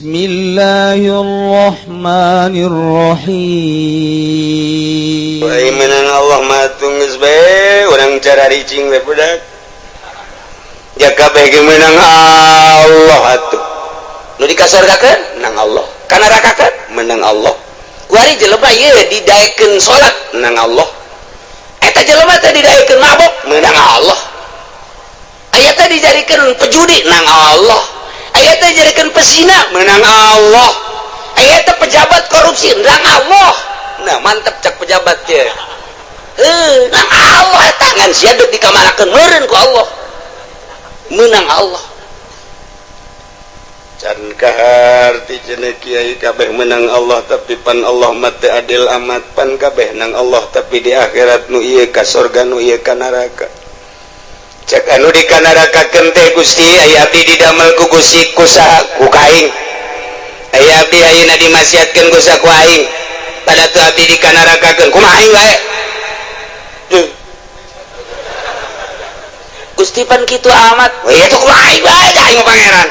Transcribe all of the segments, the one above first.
Bismillahirrahmanirrahim. Ai menang Allah mah geus bae urang cara ricing we budak. Ja kabeh ge menang Allah atuh. Nu dikasorgakeun menang Allah, ka nerakakeun menang Allah. Kuari jelema ieu didaekeun salat menang Allah. Eta jelema teh didaekeun mabok menang Allah. Aya teh dijadikeun pejudi nang Allah. Aya teh dijadikeun pesina menang Allah. Aya teh pejabat korupsi nang Allah. Nah, mantep cak pejabat teh. Heuh, nang Allah tangan sia deuk dikamanakeun meureun ku Allah. Menang Allah. Can kaharti cenah kiai kabeh menang Allah, tapi pan Allah mah teu adil amat, pan kabeh nang Allah tapi di akhirat nu ieu ka sorga, nu ieu ka neraka. Cek anu di kanarakakeun teh, Gusti, aya abdi didamel ku Gusti ku saha? Ku kaing. Aya abdi ayeuna dimaksiatkeun ku saha? Ku aing. Pada tu abdi dikanarakakeun kumaha aing bae? Duh. Gusti, pan kitu amat. Wah, itu kumaha aing bae, aing mah pangeran.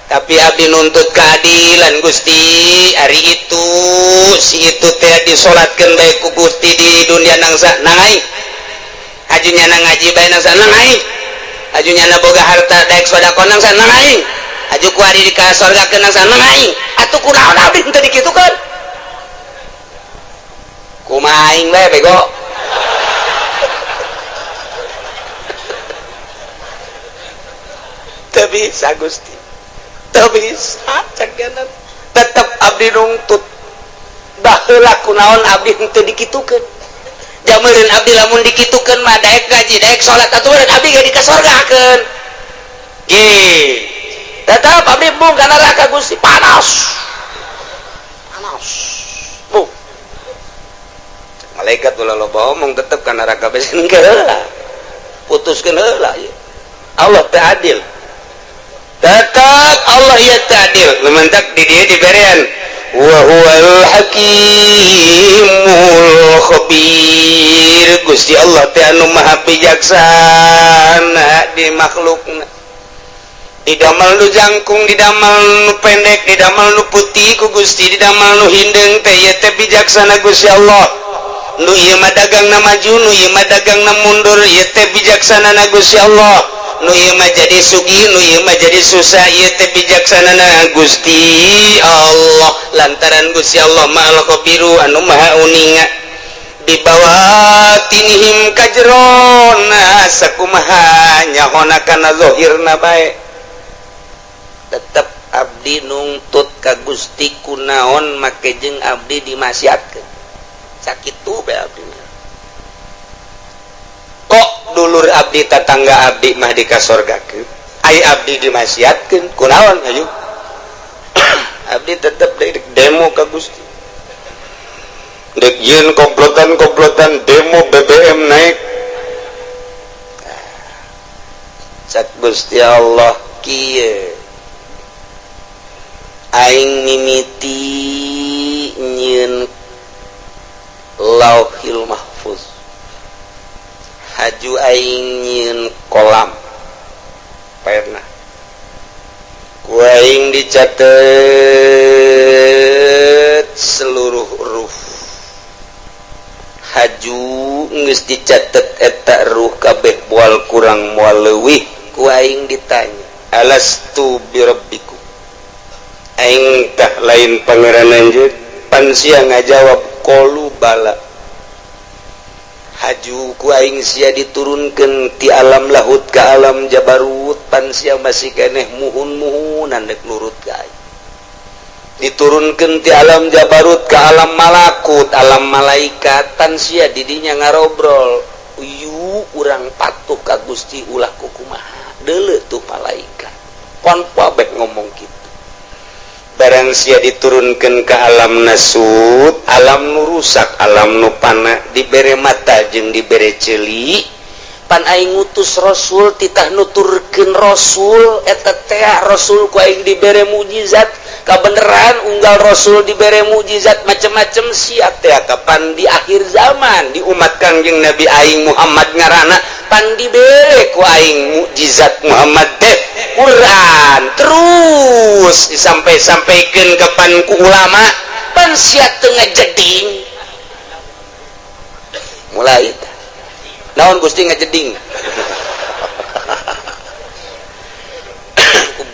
Tapi abdi nuntut keadilan, Gusti. Ari itu si itu teh disolatkeun bae ku Gusti di dunia nangsa nang aing. Haju nyana ngaji bae nangsa nang aing. Haju nyana boga harta daek sedekah nangsa nang aing. Haju kuari di ka sorgakeun nangsa nang aing. Atuh kunaon abdi teu dikitukeun? Kumaha aing bae, bego. Teu bisa, Gusti. Teu bisa cek. Tetep abdi nungtut. Baheula kunaon abdi henteu dikitukeun? Jameureun abdi lamun dikitukeun mah daek ngaji, daek salat, atuh meureun abdi ge dikasorgakeun. Ge. Tetep abdi embung ka neraka, Gusti, panas. Panas. Bu. Malaikat ulah loba omong, tetep ka neraka bae heula. Putuskeun heula ieu. Allah teh adil. Tetep Allah ieu teh adil. Lumantak di dieu diberean wa huwal hakimul khabir. Gusti Allah teh anu maha bijaksana di makhlukna. Didamel nu jangkung, didamel nu pendek, didamel nu putih ku Gusti, didamel nu hindeung teh ieu teh bijaksana Gusti Allah. Nu ieu mah dagangna maju, nu ieu mah dagangna mundur, ieu teh bijaksana na Gusti Allah. Nu ieu mah jadi sugih, nu ieu mah jadi susah, ieu teh bijaksana na Gusti Allah. Lantaran Gusti Allah Maha Khabiru anu maha uninga. Di bawah tinihim kajrona sakumaha nyahona kana zahirna bae. Tetep abdi nungtut ka Gusti kunaon make jeung abdi dimaksiatkeun. Sakitu bae abdi. Kok dulur abdi, tatangga abdi mah dikasorgakeun, ai abdi dimaksiatkeun kunaon? Ayo abdi tetep demo ka Gusti, dek yeun komplotan-komplotan demo BBM naik. Cak Gusti Allah kieu, aing mimiti nyieun Lauhil Mahfuz, haju aing nyieun kolam pena, ku aing dicatet seluruh huruf. Haju geus dicatet eta ruh kabeh, moal kurang moal leuwih. Ku aing ditanya, alastu birabbikum, aing tah lain pangeran anjeun? Pan sia ngajawab qalu bala. Haju ku aing sia diturunkeun ti alam lahut ke alam jabarut, pan sia masih keneh muhun-muhunan dek nurut ka aing. Diturunkeun ti alam jabarut ke alam malakut, alam malaikat, pan sia didinya ngarobrol, uyu urang patuh ka Gusti ulah kukumaha. Deuleu tuh malaikat kon kabeh ngomong kitu. Barang sia diturunkan ke alam nasut, alam nu rusak, alam nu pana, dibere mata jeung dibere ceuli. Pan aing ngutus rasul titah nuturkeun rasul eta teh rasul ku aing dibere mukjizat kabeneran unggal rasul dibere mukjizat macem-macem sia teh kapan di akhir zaman di umat Kangjeng Nabi aing Muhammad ngaranna pan dibere ku aing mukjizat Muhammad teh Quran terus disampai-sampaikeun kapan ku ulama pan sia teu ngajeding mulai naon Gusti ngajeding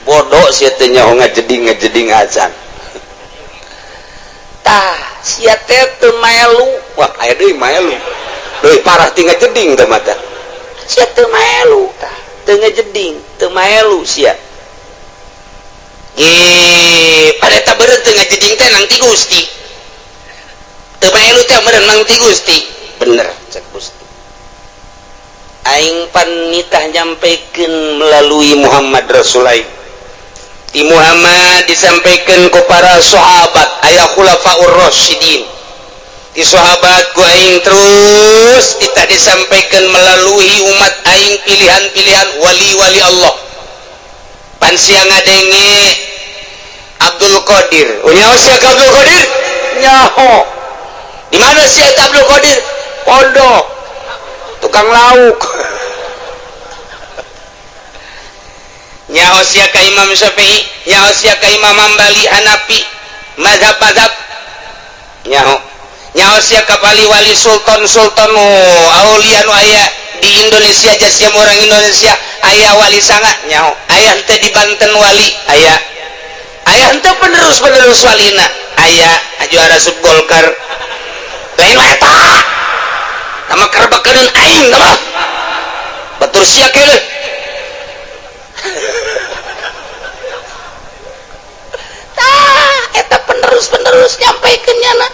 bodoh sia teh nyaho ngajeding ngajeding acan tah sia teh teu maelu wah aya deui maelu leuwih parah ti ngajeding teh mata sia teu maelu tah teu ngajeding teu maelu sia ge pada eta beureut teu ngajeding teh nang ti Gusti teu maelu teh meureun nang ti Gusti bener cek Gusti aing pan nitah nyampaikan melalui Muhammad Rasulai di Muhammad disampaikan ke para sahabat aya khulafaur rasyidin di sahabat ku aing terus kita disampaikan melalui umat aing pilihan-pilihan wali-wali Allah pan sia ngadenge Abdul Qadir nyaho sia ka Abdul Qadir nyaho di mana sia Abdul Qadir pondok tukang lauk nyaho sia ka Imam Syafi'i nyaho sia ka Imam Hambali Hanafi mazhab-mazhab nyaho nyaho sia ka wali-wali sultan-sultan aulia nu aya di Indonesia jasiam orang Indonesia aya wali sanga nyaho aya henteu di Banten wali aya aya henteu penerus-penerus walina aya juara sub Golkar lain wae eta sama kerbakeun aing tah batur sia keneh tah eta penerus-penerus nyampaikeun nyana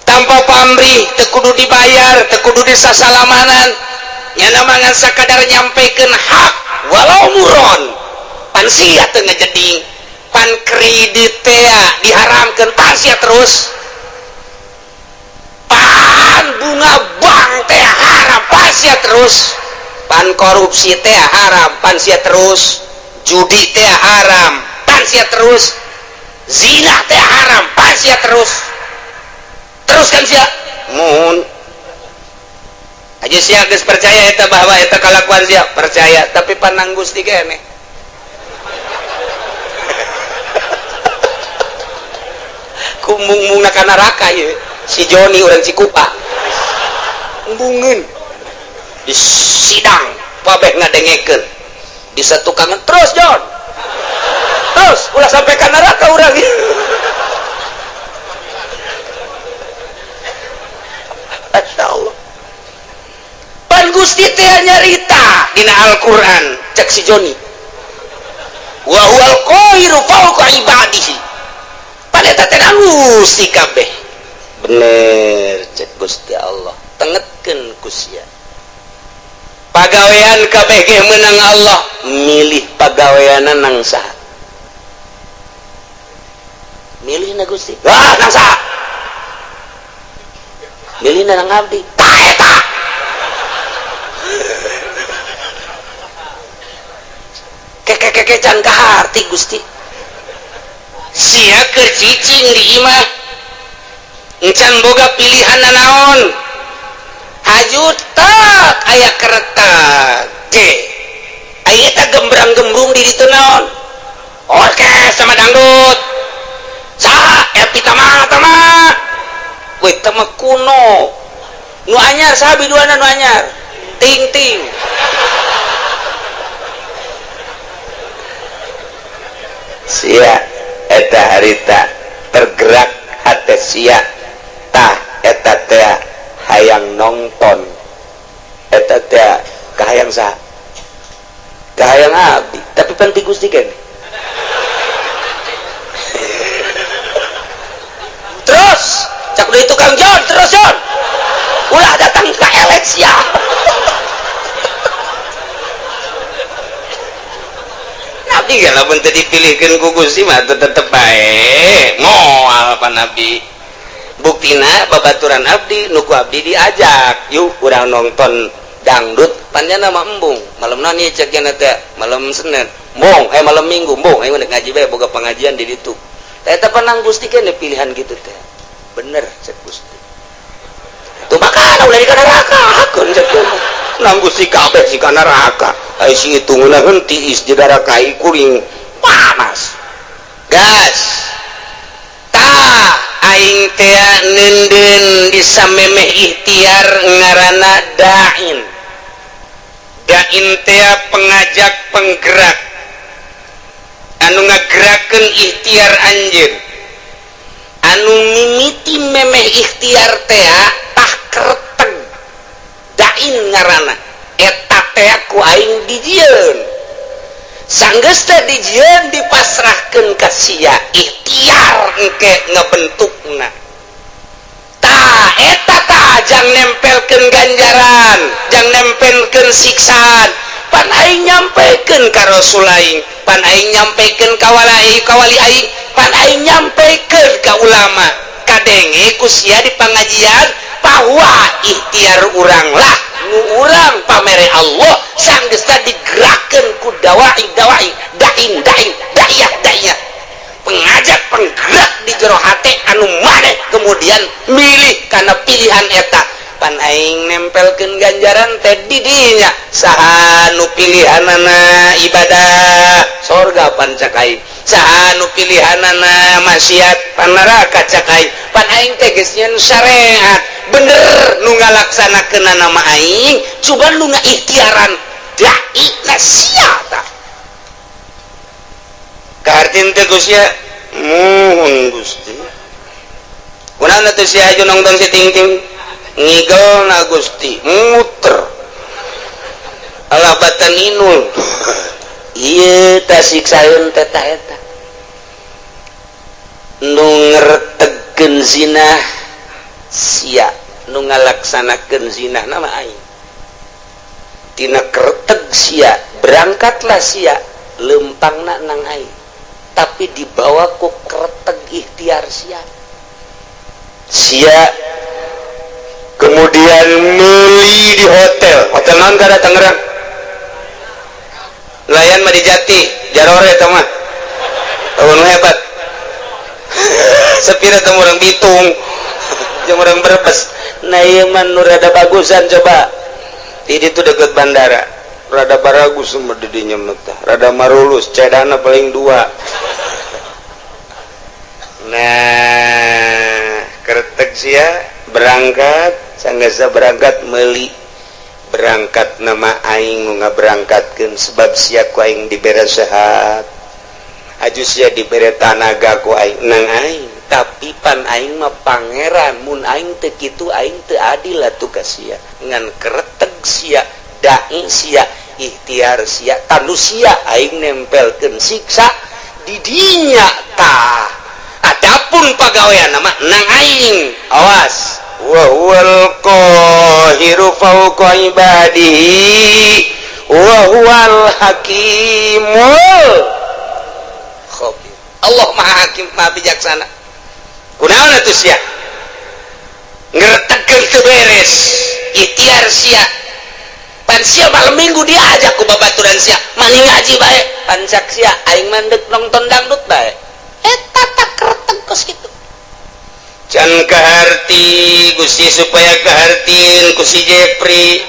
tanpa pamrih teu kudu dibayar teu kudu disasalamanan nyana mah ngan sakadar nyampaikeun hak walau muron pan sia teu ngajeding pan kredit teh diharamkeun pan sia terus pan bunga bank teh haram pan sia terus pan korupsi teh haram pan sia terus judi teh haram pan sia terus zina teh haram pan sia terus terus kan sia mun aja sia geus percaya eta bahwa eta kalakuan sia percaya tapi panang Gusti keneh kumung-mungna ka neraka ieu si Joni orang Cikupa embungeun di sidang pabeh ngadengekeun di satukangan terus Jon terus ulah sampai ka neraka urang Masya Allah pan Gusti teh nyarita dina Al-Qur'an cek si Joni wa huwal qahiru fawqa ibadihi pan eta teh Gusti kabeh bener cek Gusti Allah tengetkeun ku sia pagawean kabeh ge meunang Allah milih pagaweanna nang saha milihna Gusti wah nang saha milihna nang abdi tah eta keke-keke can kaharti Gusti sia keur cicing di imah encan boga pilihan nanaon haju tak aya keretak ge aya eta gembrang-gembrung di ditu naon orkes sama dangdut saha Epi Tama tama we tama kuno nu anyar saha biduana nu anyar ting-ting sia eta harita tergerak hate sia tah eta teh hayang nonton eta teh kahayang saha kahayang abdi tapi pan ti Gusti keneh terus cak deui tukang Jon terus Jon ulah datang ka elek sia Nabi ge lamun teu dipilihkeun ku Gusti mah tetep bae moal pan abdi buktina babaturan abdi nu ku abdi diajak yuk urang nonton dangdut Panjana mah embung. Malam nani cek teh malam Senin. Embung, eh malam Minggu embung, aing rek ngaji bae, boga pengajian di ditu. Teh eta panang Gusti kene pilihan gitu teh. Bener cek Gusti. Tuh makana ulah di neraka, hakun cek. Nang Gusti kabeh si ka neraka. Ai si itu ngeunaheun tiis di neraka kuring panas. Gas. Tah aing teh neundeun di samemeh ikhtiar ngaranna da'in. Da'in teh pengajak, penggerak anu ngagerakeun ikhtiar anjeun. Anu mimiti memeh ikhtiar teh tah kerteg da'in ngaranna. Eta teh ku aing dijieun. Sanggeus teh dijieun dipasrahkeun ka sia ikhtiar engke ngebentukna. Tah eta tah jang nempelkeun ganjaran, jang nempelkeun siksaan. Pan aing nyampekeun ka Rasul aing, pan aing nyampekeun ka walai ka wali aing, pan aing nyampekeun ka ulama. Kadenge ku sia di pangajian bahwa ikhtiar urang lah nu urang pamere Allah sanggeus teh digerakkeun ku dawai dawai, da'in da'in, da'iyah da'iyah, pengajak penggerak di jero hate anu maneh kemudian milih karena pilihan eta. Pan aing nempelkeun ganjaran teh di dinya. Saha nu pilihanana ibadah, sorga pan cak aing. Saha nu pilihanana maksiat, pan neraka cak aing. Pan aing teh geus nyieun syariat bener, nu ngalaksanakeunana mah aing, coba nu ngaikhtiaran dai na sia. Tah kahartin teh Gusti? Muhun Gusti. Kunaon atuh sia aju nongton si Ting Ting? Ngigel na Gusti, muter alah batan inul. Iya, ta siksaeun teh ta eta nu ngertegkeun zina sia, nu ngalaksanakeun zina nama aing. Tina kerteg sia berangkatlah sia, lempangna nang aing, tapi dibawa ku kerteg ikhtiar sia. Sia kemudian meli di hotel. Hotel naon kada Tangerang? Layan mah di Jati Jarore eta mah. Tahun hebat sepira teh orang Bitung jeung orang Brebes. Nah, ieu mah nu rada bagusan, coba di ditu deket bandara, rada baragus mah di dinya mah tah, rada marulus cedana paling dua. Nah, kertek sia berangkat. Sanggasa berangkat meli, berangkat nama aing nu ngaberangkatkeun, sebab sia ku aing dibere sehat, aju sia dibere tanaga ku aing nang aing. Tapi pan aing mah pangeran, mun aing teu kitu aing teu adil atuh ka sia. Ngan kereteg sia, dai sia, ikhtiar sia, tanu sia aing nempelkeun siksa di dinya. Tah adapun pagawean nama nang aing, awas. Wa huwal qahiru fawqa ibadihi wa huwal hakimul khabir. Allah Maha Hakim, Maha Bijaksana. Kunaon atuh sia ngertegkeun teu beres ikhtiar sia? Pan sia malam Minggu diajak ku babaturan sia mani ngaji bae, pan cak sia aing mah deuk nonton dangdut bae. Eta tak kereteg kos kitu. Can kaharti Gusti, supaya kahartin ku si Jepri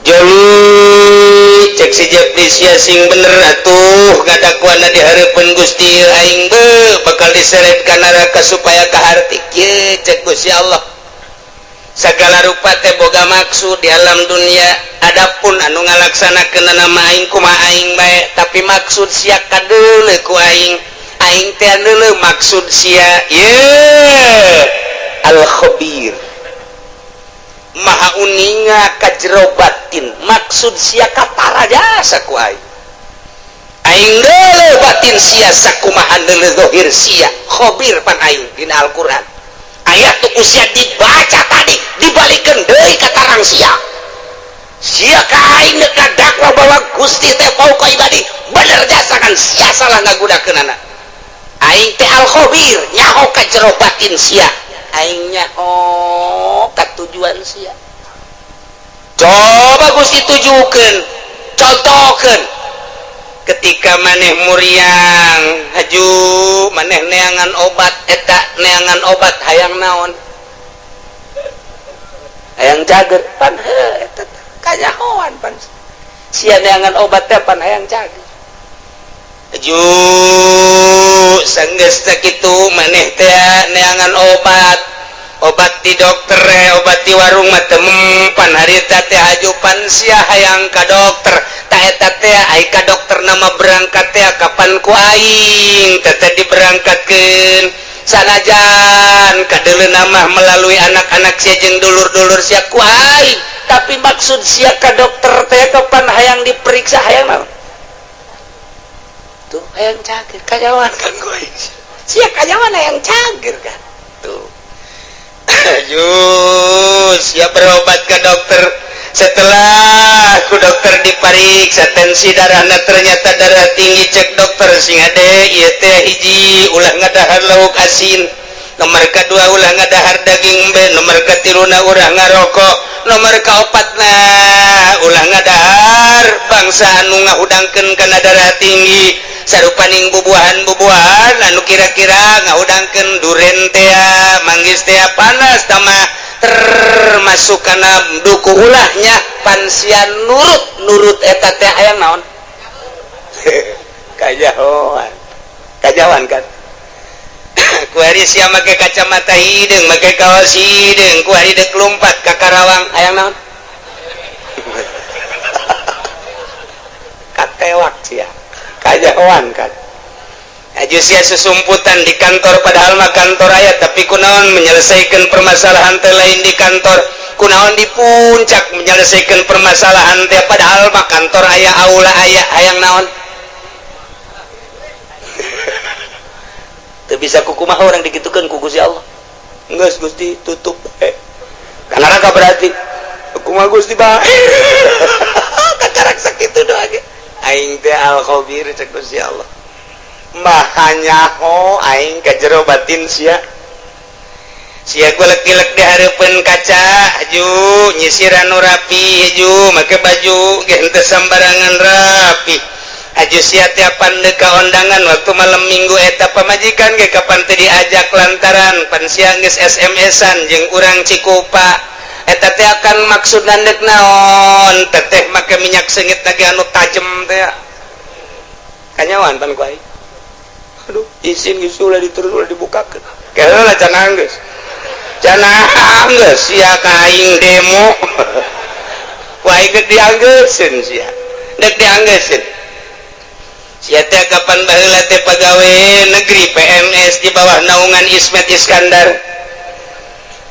Joli. Cek si Jepri, sia sing bener atuh ngadakuana di hareupeun Gusti, aing be bakal diseret ka neraka. Supaya kaharti kieu, cek Gusti Allah, segala rupa teh boga maksud di alam dunia. Adapun anu ngalaksanakeun nama aing kumaha aing bae, tapi maksud sia kadeuleu ku aing. Aing teh deuleu maksud sia. Ye al khabir, maha uninga ka jero batin. Maksud sia katara jasa ku aing. Aing deuleu batin sia sakumaha deuleu zahir sia. Khabir pan aing dina Al-Qur'an. Ayat tu usia dibaca tadi dibalikeun deui ka tarang sia. Sia ka aing dakwa bahwa Gusti teh fauqa ibadi, bener jasa kan sia salah ngagunakeunana. Aing teh al khabir, nyaho ka jero batin sia, aing nyaho ka tujuan sia. Coba Gusti tujukeun, contohkeun ketika maneh muriang haju, maneh neangan obat, eta neangan obat hayang naon? Hayang cager. Pan heuh, eta kanyahoan pan sia neangan obat teh pan hayang cager. Haju, sanggeus teh kitu maneh teh neangan obat, obat di dokter, obat di warung mah teu mempan harita teh. Haju, pan sia hayang ka dokter. Ta eta teh ai ka dokter nama berangkat teh kapan ku aing teh diberangkatkeun, sanajan kadeuleu mah melalui anak-anak sia jeung dulur-dulur sia ku aing, tapi maksud sia ka dokter teh kapan hayang diperiksa, hayang naon tuh? Hayang cager. Kanyahoan kan ku aing sia kanyahoan hayang cager kan tuh. Ayo siap berobat ke dokter. Setelah ku dokter diperiksa tensi darahna, ternyata darah tinggi. Cek dokter, "Sing hade ieu teh, hiji, ulah ngadahar lauk asin, nomor kedua, ulah ngadahar daging embe, nomor katiluna, ulah ngarokok, nomor kaopatna, ulah ngadahar bangsa anu ngahudangkeun kana darah tinggi, sarupaning bubuahan-bubuahan anu kira-kira ngahudangkeun, duren tea, manggis tea, panas tama termasuk kana duku ulahnya." Pan sia nurut nurut eta teh hayang naon? Kanyahoan, kanyahoan kan kuari sia make kacamata hideung, make kaos hideung, kuari dek lompat ka Karawang, hayang naon? Katewak sia. Kanyahoan kan. Aju sia susumputan di kantor, padahal mah kantor aya, tapi kunaon menyelesaikan permasalahan teh lain di kantor? Kunaon di puncak menyelesaikan permasalahan teh, padahal mah kantor aya, aula aya? Hayang naon? Teu bisa kukumaha orang dikitukeun ku Gusti Allah. Geus Gusti, tutup karena raka berarti kumaha Gusti bae kakarak sakitu doa ge. Aing teh al khabir, cek Gusti Allah, maha nyaho aing ka jero batin sia. Sia golek-golek di hareupeun kaca, aju nyisiran nu rapi, aju make baju ge henteu sambarangan rapi. Aju sia tiapan deuk ka ondangan waktu malam Minggu, eta pamajikan ge kapan teu diajak lantaran pan sia geus SMS-an jeung urang Cikupa. Eta teh akan maksud dek naon? Teteh make minyak seungit lagi anu tajem teh. Kanyahoan pan ku aing. Aduh, izin geus, ulah diterus, ulah dibukakeun. Keheula cenah, geus cenah, geus sia ka aing demo. Ku aing dek dianggeuseun sia, dek dianggeuseun sia teh. Kapan baheula teh pagawe negeri PNS di bawah naungan Ismet Iskandar.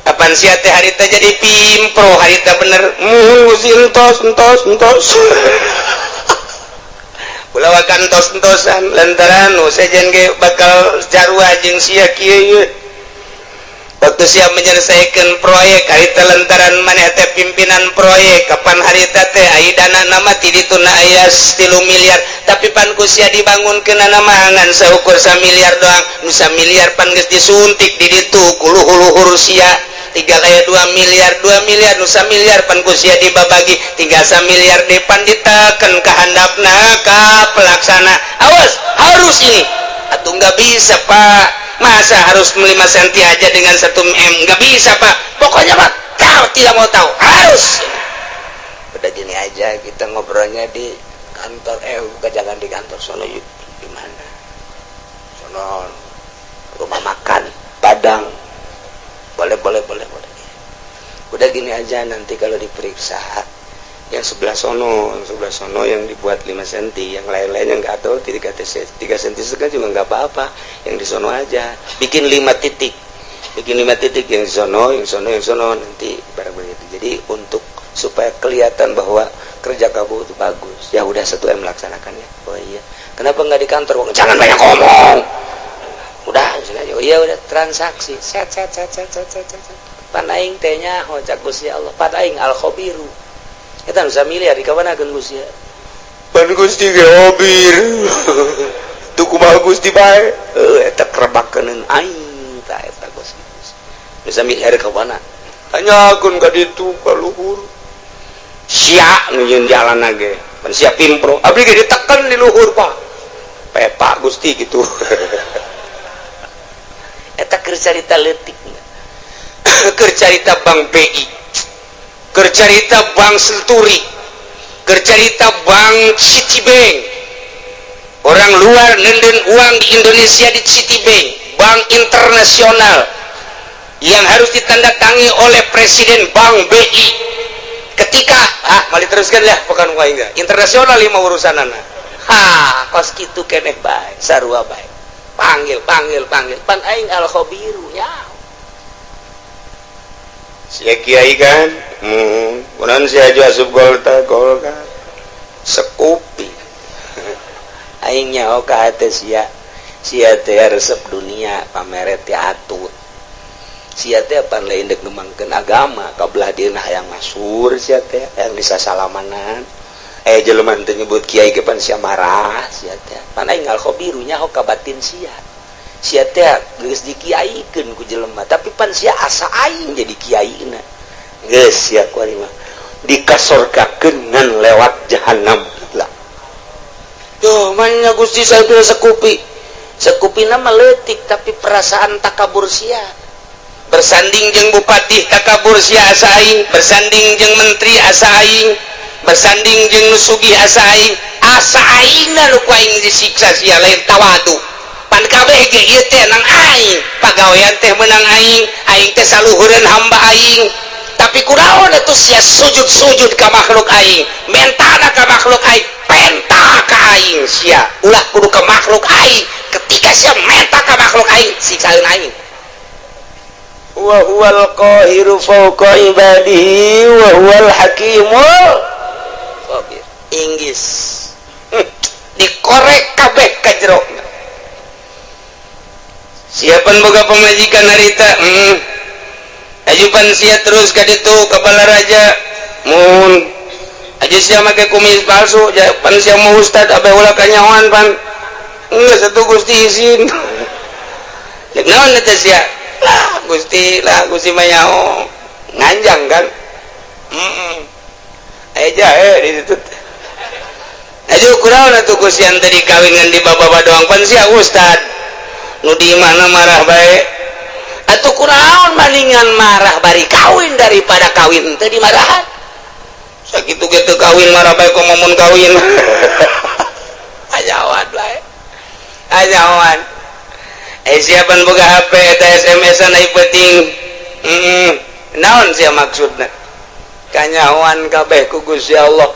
Kapan sia teh harita jadi pimpro, harita bener muhun Gusti, entos entos entos, ulah wakan entos-entosan lantaran nu sejen ge bakal jarua jeung sia kieu ieu. Waktu sia menyelesaikan proyek harita lantaran maneh teh pimpinan proyek, kapan harita teh ai dana nama ti dituna aya 3 miliar, tapi pan ku sia dibangunkeun nama ngan saukur miliar doang. Nu miliar pan geus disuntik di ditu ku luhur-luhur sia, tiga kayak 2 miliar, 2 miliar, nu miliar pan ku sia dibabagi, tinggal miliar depan diteken ke handapna ka pelaksana, "Awas, harus ini." "Atau nggak bisa, Pak, masa harus 5 cm aja dengan 1 m? Nggak bisa, Pak." "Pokoknya, Pak, kau tidak mau tahu, harus." Udah gini aja, kita ngobrolnya di kantor, eh bukan, jangan di kantor, sono yuk. Di mana? Sono, rumah makan Padang. Boleh, boleh, boleh, boleh. Udah gini aja, nanti kalau diperiksa yang sebelah sono, yang sebelah sono yang dibuat 5 cm, yang lain-lainnya nggak tahu, 3 3 cm setengah juga nggak apa-apa. Yang di sono aja bikin 5 titik, bikin 5 titik, yang di sono, yang sono, yang sono, nanti barang begitu. Jadi untuk supaya kelihatan bahwa kerja kamu itu bagus. Ya udah, 1 M melaksanakannya. Oh iya, kenapa nggak di kantor? Jangan banyak ngomong, udah. Oh iya, udah transaksi, set set set set set set set. Pan aing teh nyaho, cak Gusti Allah, pan aing al khabiru. Eta nu miliar di kawana Gusti? Pan Gusti ge khabir tuh, kumaha Gusti bae? Heuh, eta kerebakeun aing tah eta Gusti. Bisa miliar ka mana? Tanyakeun ka ditu ka luhur. Sia nu nyieun jalan ge pan sia pimpro, abdi ge diteken di luhur, Pak. Pepa Gusti gitu. Eta keur carita leutik, keur carita Bank BI, keur carita Bank Century, keur carita Bank Citibank. Orang luar nenden uang di Indonesia di Citibank, bank internasional yang harus ditandatangi oleh Presiden Bank BI. Ketika ah mali teruskan ya, bukan enggak internasional lima urusan anak. Ha, kos kitu keneh bae, sarua bae. Panggil, panggil, panggil, pan aing al khabiru nya. Sia kiai kan, kunaon sia aju asup Golkar? Golkar sekupi. Aing nyaho ka hate sia. Sia teh resep dunia, pameret teh atut. Sia teh pan lain dek ngembangkeun agama, kabelah dieuna hayang masyhur. Sia teh hayang disasalamanan, eh jelema teu nyebut kiai ge pan sia marah. Sia teh pan aing al khabiru, nyaho ka batin sia. Sia teh geus dikiaikeun ku jelema, tapi pan sia asa aing jadi kiaina. Geus sia kuari mah dikasorgakeun ngan lewat jahanam lah. Yo manya Gusti, saya bila sekupi. Sekupi nama leutik, tapi perasaan takabur sia. Bersanding jeung bupati takabur sia asa aing, bersanding jeung menteri asa aing, bersanding jeung nu sugih asa aing, asa aing nu ku aing disiksa. Sia lain tawadu, pan kabeh ge ieu teh nang aing, pagawean teh menang aing, aing teh saluhureun hamba aing. Tapi kunaon atuh sia sujud-sujud ka makhluk aing, mentana ka makhluk aing, penta ka aing? Sia ulah, kudu ka makhluk aing. Ketika sia menta ka makhluk aing, siksaeun aing. Wa huwal qahiru fawqa ibadihi wa huwal hakimul khabir. Inggis dikorek kabeh ka jero. Siapan boga pamajikan harita. Ajupan sia terus ka ditu ka Balaraja mun aja sia make kumis palsu. Pan sia mau ustad, abe ulah kanyahoan. Pan geus atuh Gusti izin. Cek naon eta sia? Lah Gusti, lah Gusti mah nyaho nganjang kan. Aya jahe di situ. Aju kunaon atuh Gusti ante dikawin ngan di baba doang? Pan sia ustad, nu di mana marah bae. Atuh kunaon, maningan marah bari kawin daripada kawin teu dimarahan. Sakitu ge teu kawin marah bae, komo mun kawin. Ajawan bae, ajawan. Eh, siapan boga HP eta SMS-an ai penting. Naon sia maksudna? Kanyahoan kabeh ku Gusti Allah.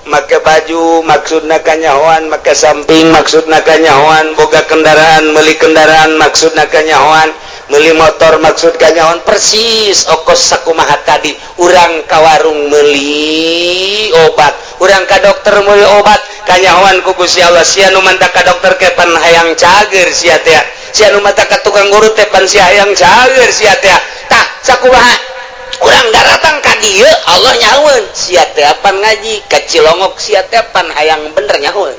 Make baju maksudna kanyahoan, make samping maksudna kanyahoan, boga kendaraan, meuli kendaraan maksudna kanyahoan, meuli motor maksud kanyahoan. Persis okos sakumaha tadi, urang ka warung meuli obat, urang ka dokter meuli obat, kanyahoan ku Gusti Allah. Sia nu manta ka dokter ke pan hayang cager sia teh, sia nu manta ka tukang urut teh pan sia hayang cager sia teh. Tah, sakumaha urang daratang ka dieu, Allah nyahoeun sia teh pan ngaji ka Cilongok, sia teh pan hayang bener. Nyahoeun,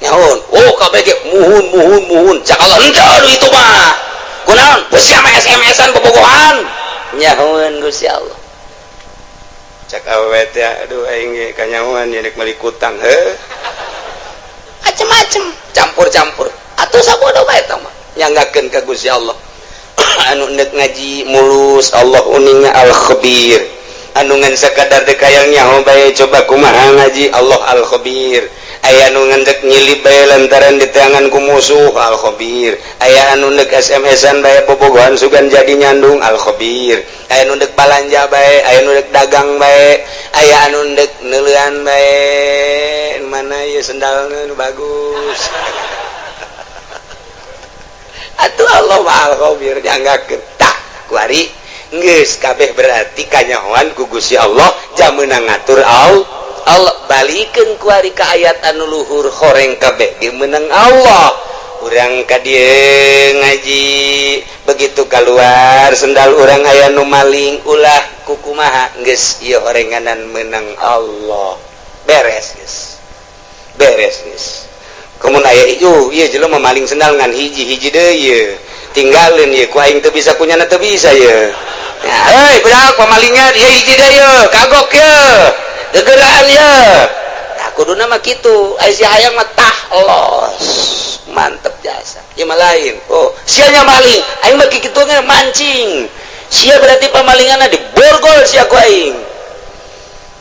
nyahoeun, oh kabeh ge muhun, muhun, muhun. Cak Allah, henteu itu mah. Kunaon sia mah SMS-an bobogohan? Nyahoeun Gusti Allah. Cak awewe teh, aduh, aing ge kanyahoan nya rek meuli kutang heuh. Macem-macem, campur-campur atuh, sabodo bae eta mah nyanggakeun ka Gusti Allah. Anu nek ngaji mulus, Allah uningnya al khabir. Anu ngan sakadar dek hayang nyaho bae, coba kumaha ngaji, Allah al khabir. Aya anu ngan dek nyilip bae lantaran diteangan ku musuh, al khabir. Aya anu nek SMS-an bae, bobogohan sugan jadi nyandung, al khabir. Aya anu dek balanja bae, aya anu dek dagang bae, aya anu dek neuleuan bae, mana ieu sendalna nu bagus. Atuh Allah mah al khabir, nyanggakeun. Tah, kuari geus kabeh berarti kanyahoan ku Gusti Allah, jam meunang ngatur Allah. Allah balikeun kuari ka ayat anu luhur, horeng kabeh ge meunang Allah. Urang ka dieu ngaji, begitu keluar sendal urang aya nu maling, ulah kukumaha, geus ieu horenganan meunang Allah. Beres geus, beres geus. Kemun aya ieu, ieu jelema maling sendal ngan hiji, hiji deui ieu. Tinggalin ya ku aing teu bisa, kunyana teu bisa ya. Ya, hei budak pamalingan ya, hiji deui ye, kagok ye, gegeraan ye. Nah, kuduna mah kitu. Ai si hayang mah tah los mantep jasa ieu mah lain. Oh, sia nya maling, aing mah kitu mancing sia, berarti pamalinganna diborgol sia ku aing.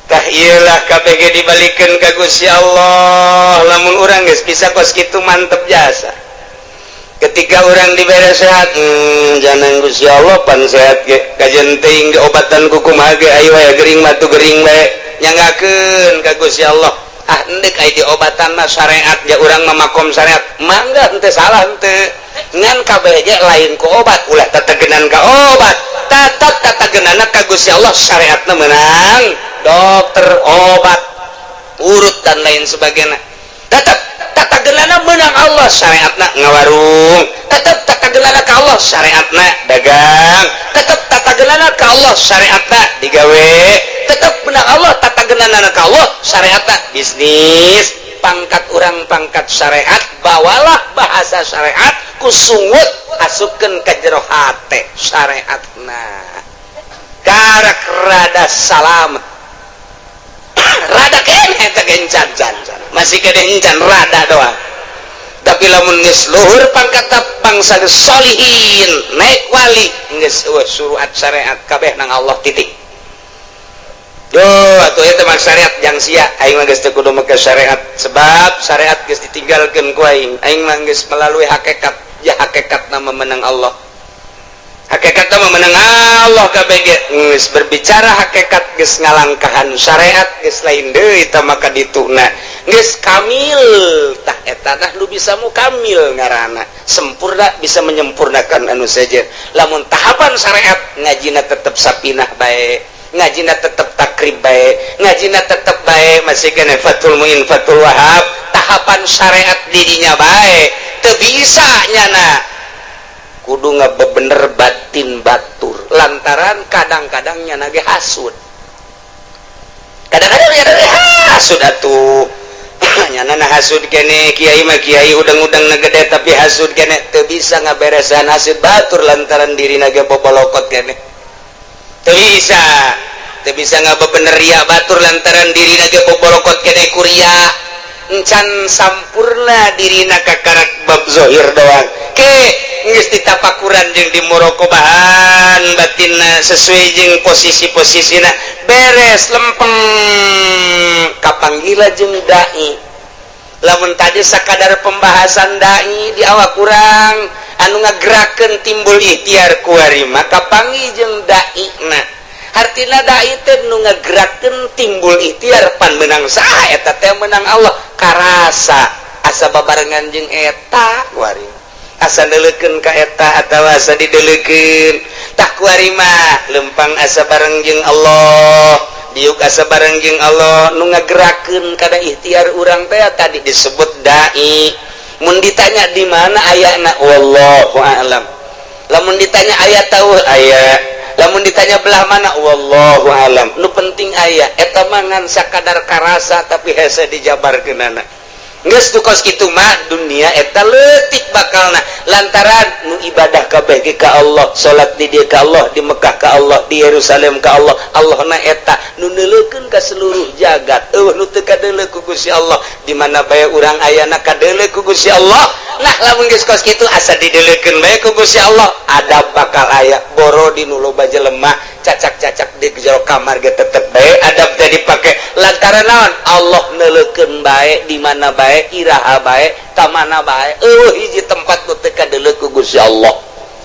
Tah, iyalah, KBG dibalikan ke Gusti Allah. Lamun urang geus bisa kos kitu, mantep jasa. Ketika orang diberi sehat, jangan Gusti Allah pan sehat ge kajian teuing diobatan ku kumaha ge, ayo aya gering mah gering bae, nyanggakeun ka Gusti Allah. Ah, endek aya diobatan mah syariat ya, urang mah makom syariat, mangga, henteu salah henteu. Ngan kabeh ge lain ku obat, ulah tetegenan ka obat, tetep tatagenana ka Gusti Allah. Syariatna menang dokter, obat urut dan lain sebagainya, tetap tatagenana menang Allah. Syariatna ngawarung, tetap tatagenana ka Allah. Syariatna dagang, tetap tatagenana ka Allah. Syariatna digawe, tetap menang Allah. Tatagenana ka Allah. Syariatna bisnis. Pangkat orang pangkat syariat, bawalah bahasa syariat, kusungut asupkeun ka jero hate syariatna, karak rada salamet, rada kene eta gencan can can masih kene encan, rada doang. Tapi lamun geus luhur pangkat, bangsa geus solihin, naik wali, geus eueuh suruhat syariat, kabeh nang Allah, titik. Duh, atuh eta mah syariat jang sia. Aing mah geus teu kudu make syariat, sebab syariat geus ditinggalkeun ku aing. Aing mah geus melalui hakikat ya, hakikat nama menang Allah, hakikat nama menang Allah. KBG geus berbicara hakikat, geus ngalangkahan syariat, geus lain deui tah, maka dituna geus kamil. Tah, eta nah lu bisa mu kamil ngaranna sempurna, bisa menyempurnakan anu sejen. Lamun tahapan syariat, ngajina tetep sapinah bae, ngajina tetep takrib bae, ngajina tetep bae, masih kena Fathul Muin, Fathul Wahab, tahapan syariat didinya bae teu bisa nyana, kudu ngabebener batin batur, lantaran kadang-kadang nyana ge hasud, kadang-kadang nyana ge hasud atuh. Nyana na hasud kene, kiai mah kiai udang-udang na gede, tapi hasud kene, teu bisa ngaberesan hasud batur, lantaran diri ge bobolokot kene. Teu bisa, teu bisa ngabebener ria batur, lantaran diri ge bobolokot kene ku ria. Encan sampurna dirina, kakarak bab zohir doang. Ke geus ditapakuran jeung di muraqabahan batinna sesuai jeung posisi-posisina, beres, lempeng, kapanggila jeung dai. Lamun tadi sakadar pembahasan dai di awak kurang anu ngagerakeun timbul ikhtiar, kuari maka panggih jeung dai na. Hartina dai teh nu ngagerakeun timbul ikhtiar. Pan menang saha eta teh? Menang Allah. Karasa asa babarengan jeung eta, kuari asa neuleukeun ka eta atawa asa dideulekeun. Tah, kuari mah lempang asa bareng jeung Allah, diuk asa bareng jeung Allah. Nu ngagerakeun kana ikhtiar urang teh tadi disebut dai. Mun ditanya di mana ayana, wallahu a'lam. Lamun ditanya aya tahu aya, lamun ditanya belah mana, wallahu a'lam. Nu penting aya. Eta mah ngan sakadar karasa, tapi hese dijabarkeunana. Geus tu kos kitu mah dunia eta leutik bakalna, lantaran nu ibadah kabeh ge ka Allah, salat di dieu ka Allah, di Mekah ka Allah, di Yerusalem ka Allah. Allah na eta nu neuleukeun ka seluruh jagat, eueuh nu teu kadeuleu ku Gusti Allah. Di mana bae urang ayana kadeuleu ku Gusti Allah. Nah, lamun geus kos kitu, asa dideuleukeun bae ku Gusti Allah, adab bakal aya. Boro di nu loba jelema, cacak-cacak di jero kamar ge tetep bae adab teh dipake, lantaran naon? Allah neuleukeun bae, di mana bae, iraha bae, ka mana bae, eueuh hiji tempat nu teu kadeuleu ku Gusti Allah.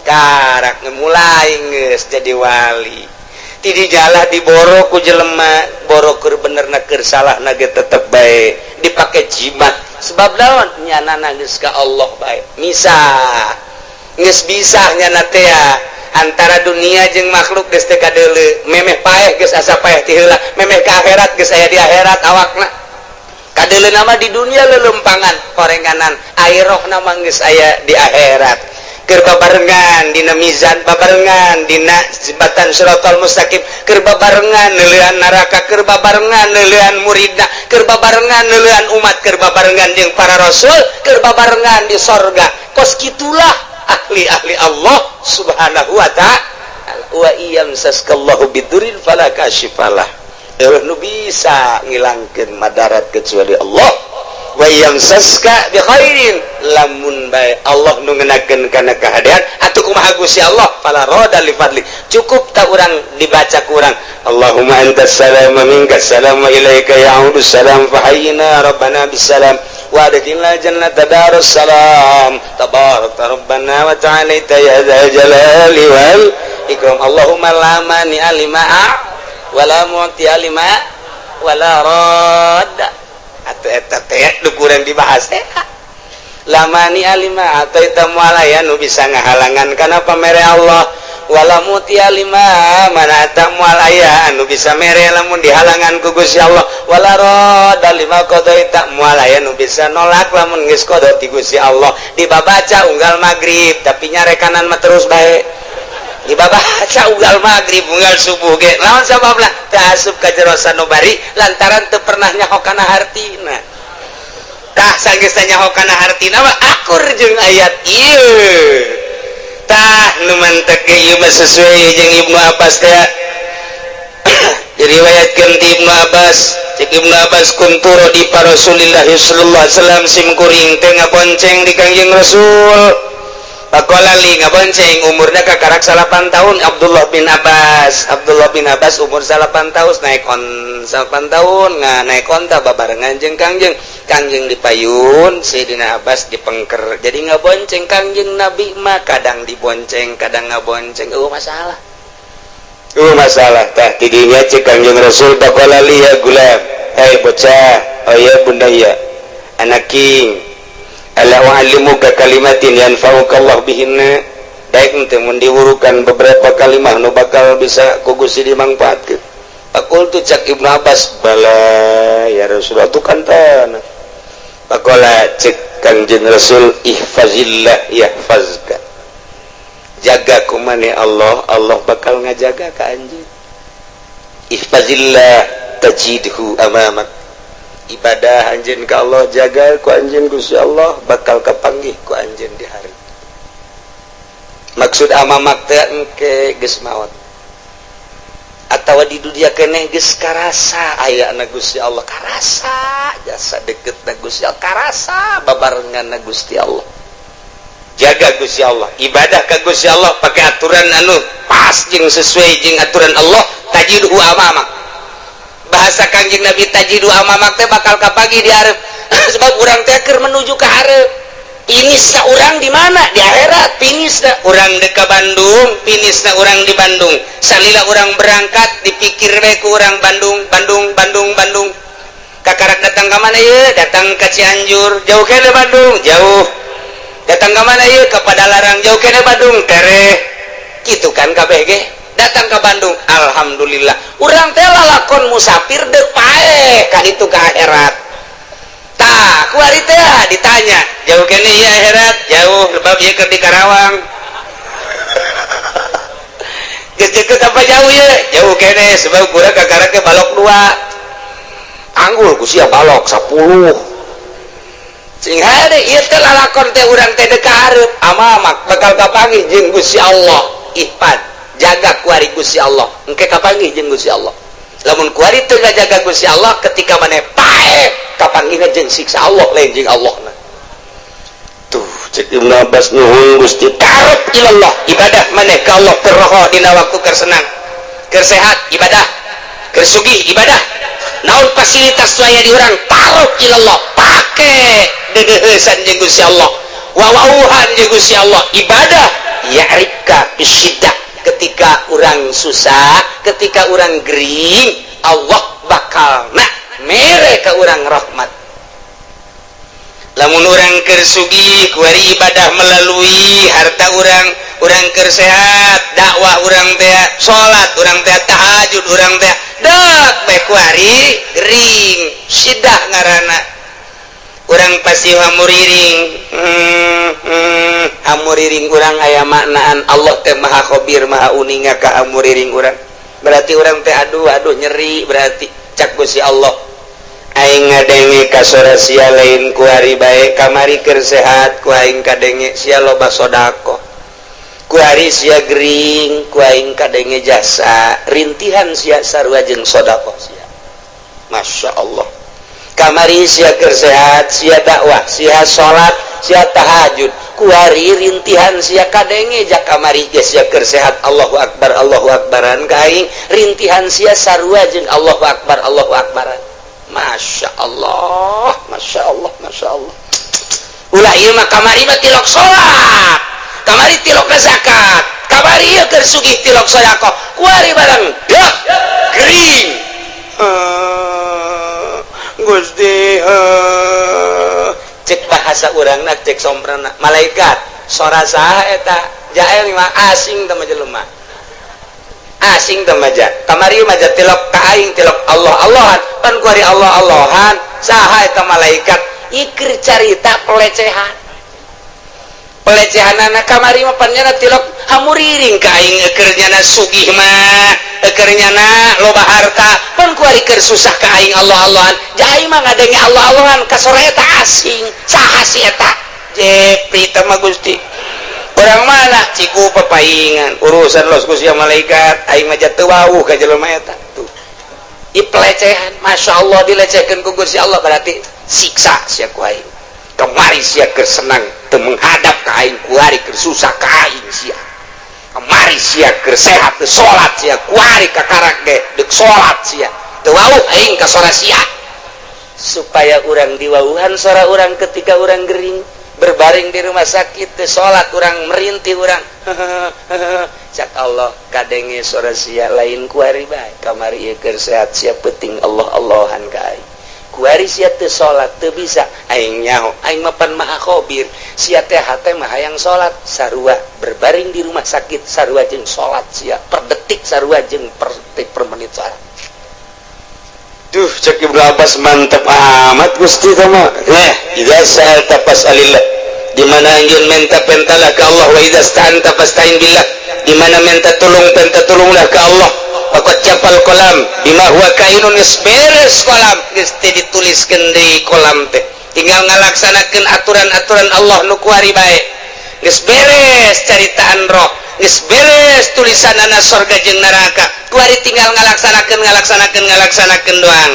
Karak mulai geus jadi wali, ti dijalah diboro ku jelema, boro keur bener na keur salah na ge tetep bae dipake jimat. Sebab naon? Nyana geus ka Allah bae, misah geus bisa nyana teh antara dunia jeung makhluk, geus teu kadeuleu. Memeh paeh geus asa paeh ti heula, memeh ka akhirat geus aya di akhirat awakna. Kadeuleu nama di dunia lelempangan korenganan, air roh nama geus aya di akhirat, keur babarengan dina mizan, babarengan dina jembatan Siratal Mustaqim, keur babarengan neuleuan neraka, keur babarengan neuleuan muridna, keur babarengan neuleuan umat, keur babarengan jeung para rasul, keur babarengan di sorga. Kos kitulah. Ahli-ahli Allah Subhanahu wa ta'ala. Wa iyamsaskallahu bidurin fala kashifalah. Eueuh nu bisa ngilangkeun madarat kecuali Allah. Wa yamsaska bi khairin, lamun bae Allah nu ngenakeun kana kahadean atuh kumaha Gusti Allah fala rada li fadli. Cukup tak urang dibaca ku urang Allahumma antas salam wa minkas salam wa ilaika ya'udus salam fahayyina rabbana bisalam wa adkhilna jannata darus salam tabarakta rabbana wa ta'alaita ya dzal jalali wal ikram. Allahumma la mani alima wa la mu'ti alima wa la radda. Atau eta teh nu kurang dibahas teh lamani alima atau eta moal aya nu bisa ngahalangan kana pamere Allah, wala muti alima mana eta moal aya anu bisa mere lamun dihalangan ku Gusti Allah, wala radda lima qadaita moal aya nu bisa nolak lamun geus qada ti Gusti Allah. Dibabaca unggal magrib tapi nyarekanan mah terus bae, dibabaca unggal magrib unggal subuh ge lawan sababna teu asup ka jero sanubari lantaran teu pernah nyaho kana hartina. Tah sanggeus nyaho kana hartina mah akur jeung ayat ieu. Tah nu mantek ge ieu mah sesuai jeung Ibnu Abbas teh. Diriwayatkeun ti Ibnu Abbas, cek Ibnu Abbas kunturo di pa Rasulillah sallallahu alaihi wasallam sim kuring teh ngabonceng di Kangjeng Rasul. Pakola li ngabonceng umurna kakarak 8 tahun Abdullah bin Abbas. Abdullah bin Abbas umur 8 tahun naik on 8 tahun nah naik onta babarengan jeung Kangjeng. Kangjeng dipayun, Sayyidina Abbas dipengker. Jadi ngabonceng Kangjeng Nabi mah kadang dibonceng, kadang ngabonceng. Eueuh masalah. Eueuh masalah tah tidinya cek Kangjeng Rasul pakola li ya gulam. Hei bocah, oh ya bunda ya. Anaking ala wa'allimuka kalimatin yanfa'uka Allah bihinna. Daek teh mun diwurukan beberapa kalimah nu bakal bisa ku Gusti dimangfaatkeun. Faqultu cak Ibnu Abbas bala ya Rasulullah tu kan tanah. Faqala cek Kangjeng Rasul ihfazillah yahfazka. Jaga kumane Allah, Allah bakal ngajaga ka anjeun. Ihfazillah tajidhu amamak. Ibadah anjeun ka Allah jaga ku anjeun Gusti Allah bakal kapanggih ku anjeun di hari. Maksud amamak teh engke geus maot. Atawa di dunia keneh geus karasa ayana Gusti Allah, karasa jasa deketna Gusti Allah, karasa babarenganna Gusti Allah. Jaga Gusti Allah, ibadah ka Gusti Allah pakai aturan anu pas jeung sesuai jeung aturan Allah, tajidhu amamak. Bahasa Kangjeng Nabi tajidu amamak teh bakal kapagi di hareup. Sebab urang teh keur menuju ka hareup. Finisna urang di mana? Di akhirat. Finisna urang deuk ka Bandung, finisna urang di Bandung. Salila urang berangkat dipikir we ku urang Bandung, Bandung, Bandung, Bandung. Kakarak datang ka mana ieu? Datang ka Cianjur, jauh keneh Bandung, jauh. Datang ka mana ieu? Ka Padalarang, jauh keneh Bandung, tereh. Kitu kan kabeh ge. Datang ke Bandung, alhamdulillah. Urang teh lalakon musafir deuk paeh ka ditu ka akhirat. Tah, kuari teh ditanya, jauh keneh ieu akhirat? Jauh, sebab ieu keur di Karawang. Geus deukeut apa jauh ieu? Jauh keneh sebab kurang kakarak ke balok 2. Anggul ku sia balok 10. Sing hade ieu teh lalakon teh urang teh deuk ka hareup, amamak bakal kapanggih jeung Gusti Allah. Ihfad jaga kuari Gusti Allah, engke kapanggih jeung Gusti Allah. Lamun kuari teu ngajaga Gusti Allah ketika maneh paeh kapanggihna jeung siksa Allah lain jeung Allahna. Tuh cek Ibnu Abbas nuhun Gusti tarub ilallah, ibadah maneh ka Allah terroho dina waktu keur senang, keur sehat ibadah, keur sugih ibadah. Naon fasilitas nu aya di urang tarub ilallah, pake deudeuheusan jeung Gusti Allah, wawauhan jeung Gusti Allah, ibadah ya'rifka bisyiddah. Ketika orang susah, ketika orang gering, Allah bakal nak mere ke orang rahmat. Lamun orang keur sugih, kuari ibadah melalui harta orang, orang keur sehat, dakwah orang teh, salat orang teh, tahajud orang teh, dek bae kuari gering, sidah ngaranna. Urang pasti hamuriring, hamuriring urang aya maknaan Allah teh maha khabir maha uninga ka hamuriring urang. Berarti urang teh aduh aduh nyeri berarti cak Gusti Allah. Aing ngadenge ka sora sia lain ku hari bae kamari keur sehat ku aing kadenge sia loba sedekah. Kuari sia gering, ku aing kadenge jasa rintihan sia sarua jeung sedekah sia. Masya Allah. Kamari sia keur sehat, sia dakwah, sia salat, sia tahajud. Kuari rintihan sia kadenge ja kamari ge sia keur sehat, Allahu akbar, Allahu akbaran ka aing, rintihan sia sarua jeung Allahu akbar, Allahu akbaran. Masya Allah, Masya Allah, Masya Allah. Ulah ieu mah, kamari mah tilok salat, kamari tilok zakat, kamari ieu keur sugih tilok sedekah, kuari barang dah gering. Gusti, cek bahasa urangna, cek somprana, malaikat, sora saha eta? Jael mah asing teh mah, jelema asing teh mah. Kamari mah tilok ka aing, tilok Allah Allahan, pan kuari Allah Allahan, saha eta malaikat? Ikir carita pelecehan, pelecehan anak. Kamari mah pannyana tilok hamuriring ka aing, eukeur nyana sugih mah, eukeur nyana loba harta, pan kuari keur susah ka aing Allah Allahan. Jai mah ngadenge Allah Allahan ka sora eta asing, saha si eta? Jepri teh mah, Gusti, orang mana? Ciku papaingan urusan los ku sia malaikat, aing mah teu wawuh ka jelema eta tuh. I pelecehan, Masya Allah, dilecehkan ku Gusti Allah, berarti siksa sia ku aing. Kemari sia keur senang teu menghadap ka aing, kuari keur susah ka aing sia. Kemari sia keur sehat teu salat sia, kuari kakarak ge deuk salat sia, teu wawuh aing ka sora sia. Supaya urang diwawuhan sora urang ketika urang gering berbaring di rumah sakit, teu salat urang, merintih urang, cak Allah, kadenge sora sia lain kuari bae. Kamari ieu keur sehat sia penting Allah Allahan ka aing, kuari sia teu salat, teu bisa, aing nyaho, aing mapan maha khobir. Sia teh hate mah hayang salat, sarua berbaring di rumah sakit sarua jeung salat sia, per detik sarua jeung per detik, per menit salat. Duh, cek Ibnu Abbas, mantap amat Gusti mah. Nah, idza sa'alta fas'alillah. Di mana anjeun minta, pentalah ke Allah, wa idza sta'anta fasta'in billah. Di mana minta tolong, minta tolonglah ke Allah. Faqad jaffal qalam bima huwa kainun, geus beres kolam, geus teu dituliskeun deui kolam teh. Tinggal ngalaksanakeun aturan-aturan Allah nu kuari bae. Geus beres caritaan roh, geus beres tulisanana sorga jeung neraka. Kuari tinggal ngalaksanakeun, ngalaksanakeun, ngalaksanakeun doang.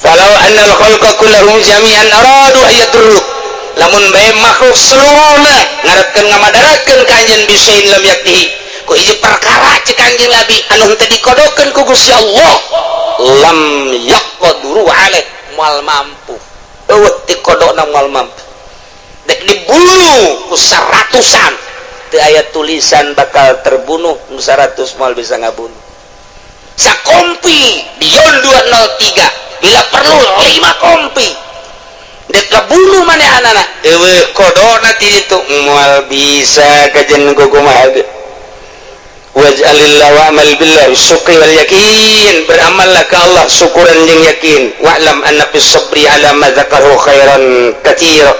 Falau annal khalqa kullahum jami'an aradu ayadurruk, lamun bae makhluk seluruhna ngarepkeun ngamadarakeun ka anjeun, bisain lam yaktihi, ku hiji perkara, cek Kanjeng Nabi, anu henteu dikodokeun ku Gusti Allah, lam yaqduru alaih, moal mampu. Eueuh dikodokna moal mampu. Dek dibunuh ku seratusan, teu aya tulisan bakal terbunuh, nu 100 moal bisa ngabunuh. Sakompi Dion 203, bila perlu 5 kompi, dek bunuh mana anak-anak, eueuh kodona ti ditu, moal bisa kajen kumaha ge. Waj'alillah wa'mal billah syukri wal yakin, beramallah ke Allah syukuran jeung yakin. Wa'lam anna fis sabri ala ma dzakaru khairan katsira,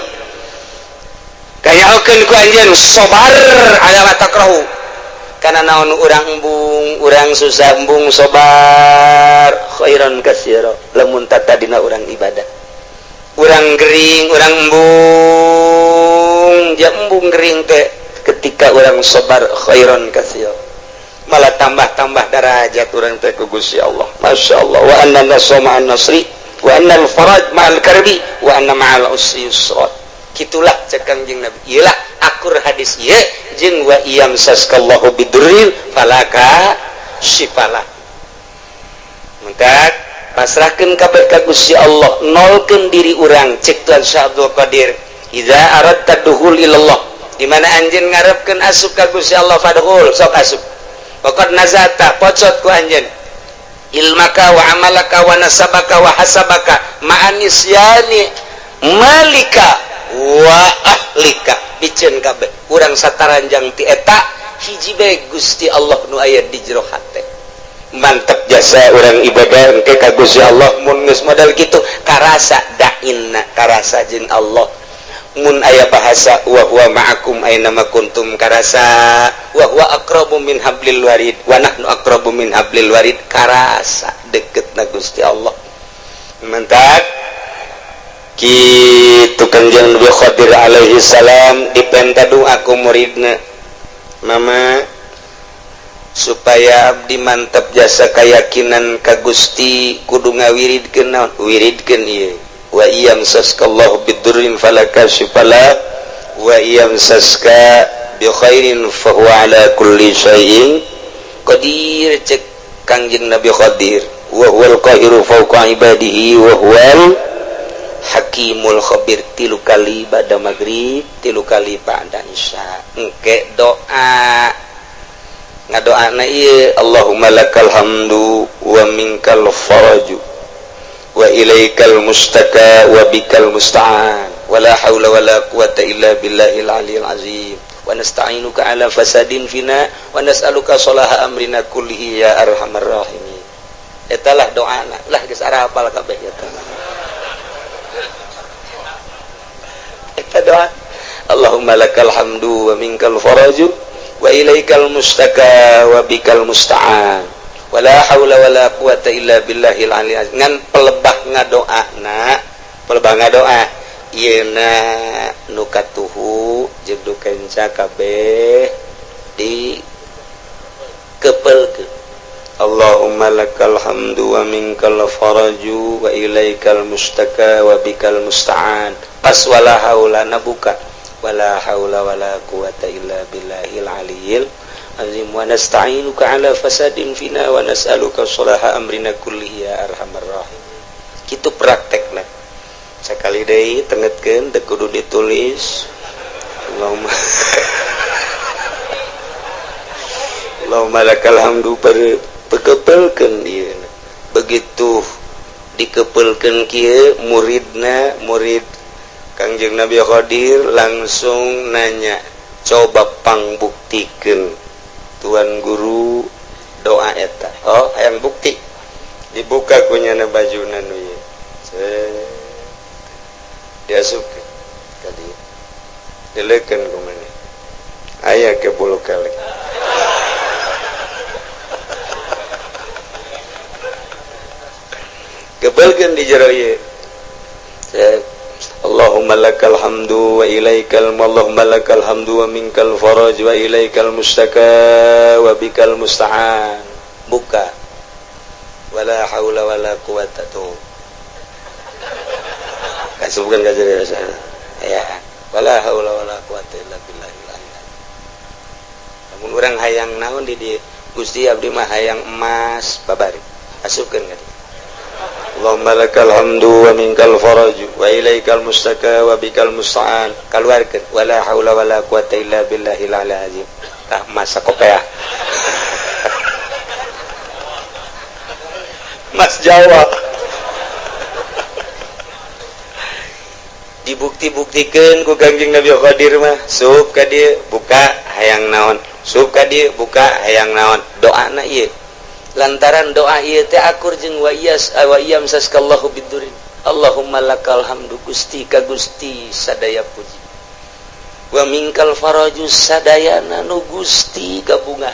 kanyahokeun ku anjeun sabar ala ma takrahu, kana naon urang embung, urang susah embung, sabar, khairan katsira. Lamun tatadina urang ibadah, urang gering, urang embung, ja embung gering teh, ketika urang sabar, khairan katsira, malah tambah-tambah derajat urang teh ku Gusti Allah. Masya Allah. Wa anna nasra ma'an nasri, wa anna al-faraj ma'al karbi, wa anna ma'al usri yusra. Gitulah cek Kangjeng Nabi. Iyalah akur hadis ieu jeung wa iyamsaskallahu bidurrin falaka syifalah. Mentak pasrahkeun kabeh ka Gusti Allah, nolkeun diri urang. Cek Tuan Syekh Abdul Qadir, idza aradta dukhul ilallah, di mana anjeun ngarepkeun asup ka Gusti Allah, fadkhul, sok asup. Pokok nazata, pocot ku anjeun ilmaka wa amalaka wa nasabaka wa hasabaka ma'anisyani malika wa ahlika, piceun kabeh urang sataranjang ti eta hiji bae, Gusti Allah nu aya di jero hate. Mantap jasa urang ibadah engke ka Gusti Allah. Mun geus modal kitu, karasa dainna, karasa jeung Allah. Mun aya bahasa wa huwa ma'akum aina ma kuntum, karasa wa huwa aqrabu min hablil warid, wa nahnu aqrabu min hablil warid, karasa deket na Gusti Allah. Mantap kitu. Kanjeng Nabi Khadir alaihi salam dipenta doa ku muridna. Mama supaya abdi mantap jasa keyakinan ka Gusti kudu ngawiridkeun naon wiridkeun ieu wa iyamsaskallahu bidurrin fala kashifa lahu wa iyamsaska bi khairin fa huwa ala kulli syai'in qadir. Cek Kangjeng Nabi Khadir wa huwal qahiru fawqa ibadihi wa huwal hakimul khabir. 3 kali ba'da maghrib, 3 kali ba'da isya. Engke doa ngadoana ieu Allahumma lakal hamdu wa minkal faraju wa ilaikal mustaka wa bikal musta'an wa la haula wa la quwata illa billahil aliyil azim wa nasta'inuka ala fasadin fina wa nas'aluka salaha amrina kullihi ya arhamar rahimin. Eta lah doana lah geus arapal kabeh eta. Eta doa Allahumma lakal hamdu wa minkal faraju wa ilaikal mustaka wa bikal musta'an wa la haula wa la quwata illa billahil aliyil azim. Ngan pelebah ngadoana, pelebah ngadoa ieuna nu katuhu jeung nu kenca kabeh di kepelkeun. Allahumma lakal hamdu wa minkal faraju wa ilaikal mustaka wa bikal musta'an. Pas wala haula nabuka wala haula wala quwata illa billahil aliyil azim wa nasta'inuka ala fasadin fina wa nas'aluka salaha amrina kullihi ya arhamar rahimin. Kitu praktekna. Sakali deui tengetkeun teu kudu ditulis. Allahumma Allahumma lakal hamdu pekepelkeun ieu. Begitu dikepelkeun kieu muridna, murid Kangjeng Nabi Khadir langsung nanya, coba pangbuktikeun tuan guru doa eta. Oh, hayang bukti. Dibuka kunyana bajuna nu ieu. Diasupkeun ka dieu. Dileukeun ku maneh. Aya ke bulu kelek. Kebelkeun di jero ieu. Allahumma lakal hamdu wa ilaikal Allahumma lakal hamdu wa minkal faraj wa ilaikal mustaka wa bikal musta'an. Buka. Wala haula wala quwata tuh. Kasubkeun ka jero ya. Wala haula wala quwata illa billahil aliyil. Lamun urang hayang naon di dieu? Gusti abdi mah hayang emas babari. Asupkeun ka dieu. Allahumma lakal hamdu wa minkal faraju wa ilaikal mustaka wa bikal musta'an. Kaluarkeun wala haula wala quwata illa billahil aliyil azim. Tah masa kopeah. Mas Jawa. Dibukti-buktikeun ku Kangjeng Nabi Khadir mah, sup ka dieu buka hayang naon, sup ka dieu buka hayang naon. Doana ieu. Lantaran doa ieu teh akur jeung wa iyas wa iyamsaskallahu bidurin. Allahumma lakal hamdu Gusti ka Gusti sadaya puji. Wa minkal faraju sadayana nu Gusti gabungan.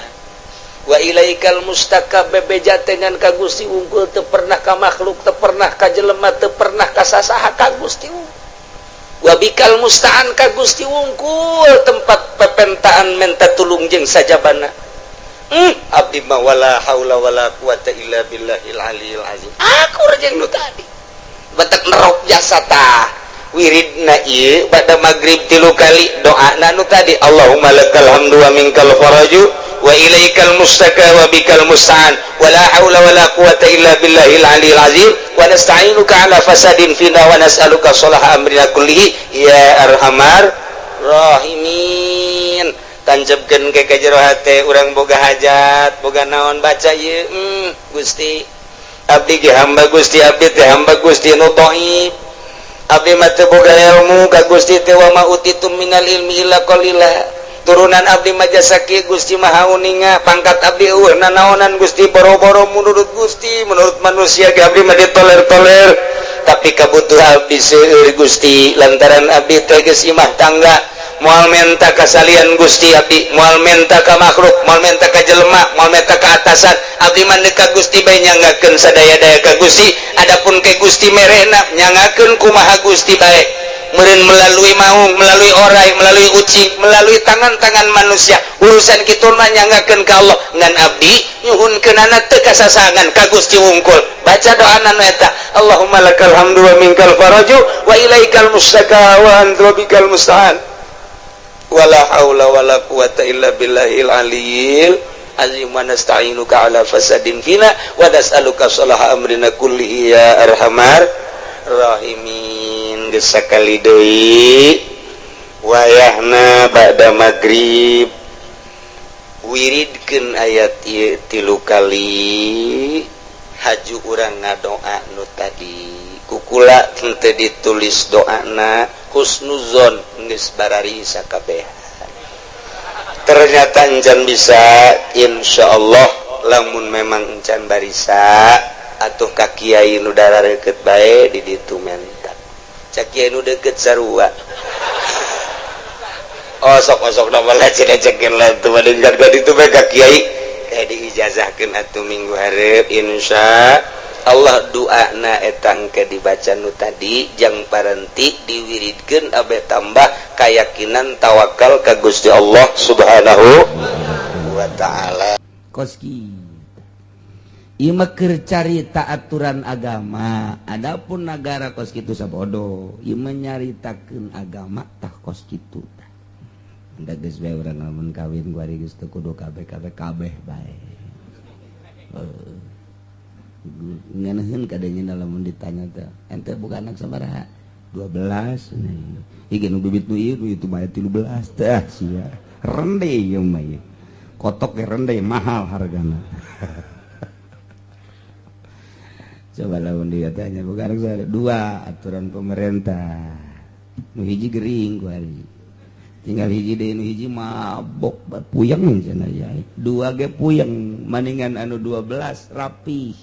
Wa ilaikal mustaka bebeja dengan ka Gusti unggul teu pernah ka makhluk, teu pernah ka jelema, teu pernah ka sasaha ka Gusti unggul. Wa bikal musta'an ka Gusti unggul tempat pepentaan menta tulung jeung sajabana. Abdi mah wala haula wala quwata illa billahil aliyil azim. Aku jeung nu tadi. Batak nerok jasa tah. Wiridna ieu bada magrib 3 kali doana nu tadi Allahumma lakal hamdu wa minkal faraju wa ilaikal mustaka wa bikal musta'an wala haula wala quwata illa billahil aliyil azim wa nasta'inuka ala fasadin fina wa nas'aluka salaha amrina kullihi ya arhamar rahimin. Tanjebkeun ke ka jero hate urang boga hajat boga naon baca ieu. Gusti abdi ge hamba Gusti, abdi teh hamba Gusti nu thaib, abdi mah teu boga ilmu ka Gusti teh wa ma utitum minal ilmi illa qalila. Turunan abdi mah jasa kieu Gusti Maha Uninga, pangkat abdi eueuh nanaonan Gusti, boro-boro menurut Gusti, menurut manusia ge abdi mah ditoler-toler, tapi kabutuh abdi seueur Gusti lantaran abdi teh geus imah tangga. Moal menta kasalian Gusti abdi, moal menta ka makhluk, moal menta ka jelema, moal menta ka atasan, abdi mah ka Gusti bae nyanggakeun sadaya-daya ka Gusti. Adapun ke Gusti merena nyangakeun kumaha Gusti bae. Meureun melalui maung, melalui orai, melalui ucing, melalui tangan-tangan manusia. Urusan kitu mah nyanggakeun ka Allah. Ngan abdi nyuhunkeunana teu kasasangan, ka Gusti wungkul. Baca doa nu eta, Allahumma lakal hamdu wa minkal faraju wa ilaikal mustaka wa anta bikal musta'an, wala haula wala quwata illa billahil aliyil azim, wa nasta'inuka ala fasadin fina wa nas'aluka salaha amrina kullihi ya arhamar rahimin. Geus sakali deui, wayahna ba'da magrib, wiridkeun ayat ieu tilu kali, haju urang ngadoa nu tadi. Kukula henteu ditulis doana, husnuzon geus barari sakabehan. Ternyata encan bisa. Insya Allah lamun memang encan barisa atau ka kiai nu deket bae di ditu, menta cak kiai nu deket sarua. Oh, sok sok nama lah cenah cekin lah tuh mending itu bae ka kiai kayak diijazahkeun atuh minggu hareup. Insya Allah doana eta engke dibaca nu tadi, jang parenti diwiridkeun, abe tambah keyakinan tawakal ka Gusti Allah Subhanahu wa Ta'ala. Kos kieu mah keur carita aturan agama. Adapun negara kos kitu sabodo, ieu mah nyaritakeun agama tah kos kitu tah. Da geus bae urang lamun kawin kuari geus teu kudu kabeh kabeh kabeh bae. Ngeunaheun kadanya lamun ditanya teh, ente bukan anak sabaraha? 12. Ieu nu bibit nu ieu nu itu mah 13 tah sia. Rende ieu mah ieu. Kotok ge rende, mahal hargana. Coba lamun dia tanya bukan anak saya dua, aturan pemerintah nu hiji gering kuari tinggal hiji deui, nu hiji mabok puyeng cenah ya, dua ge puyeng, maningan anu 12 rapi.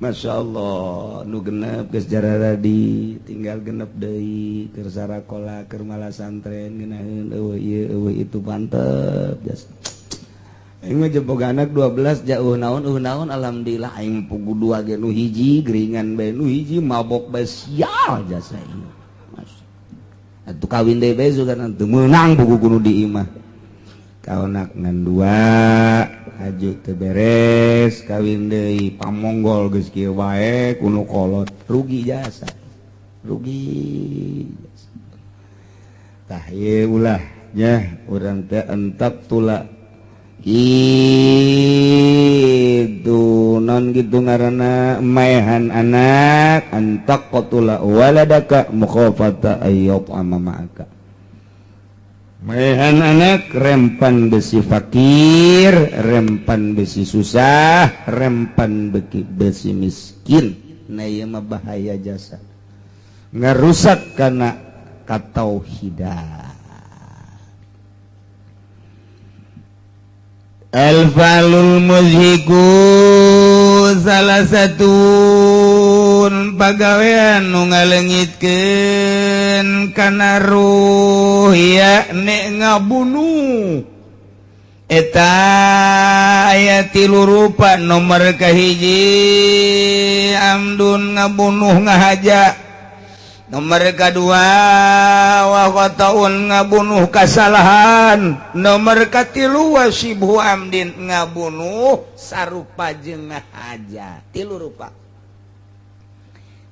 Masya Allah, nu genep geus jararadi, tinggal genep deui keur sarakola, keur malah santren ngeunaheun, eueuh ieu eueuh itu, mantep jas. Aing mah boga anak 12 jauh naon eueuh naon, alhamdulillah. Aing pugu dua ge nu hiji geringan bae, nu hiji mabok bae, sial jasa ieu. Atuh kawin deui bae sugan teu meunang pugu kudu di imah. Kaonak ngan dua haju teu beres, kawin deui pamonggol geus kieu wae kuno kolot, rugi jasa, rugi jasa. Tah ieu ulah nya urang teh entap tula itu non gitu ngaranna maehan anak, antak qatula waladaka mukhafata ayyat'ama ma'aka. Maehan anak rempan besi fakir, rempan besi susah, rempan beki besi miskin. Nah, ieu mah bahaya jasa, ngarusak karena katauhidan. Alfalul muzhiku salah satu pagawean nu ngalengitkeun kana ruh yakni ngabunuh. Eta aya tilu rupa. Nomor kahiji, amdun, ngabunuh ngahaja. Nomor kedua, wa khata'un, ngabunuh kasalahan. Nomor katilu, wasibhu amdin, ngabunuh sarupa jeung ngahaja. Tilu rupa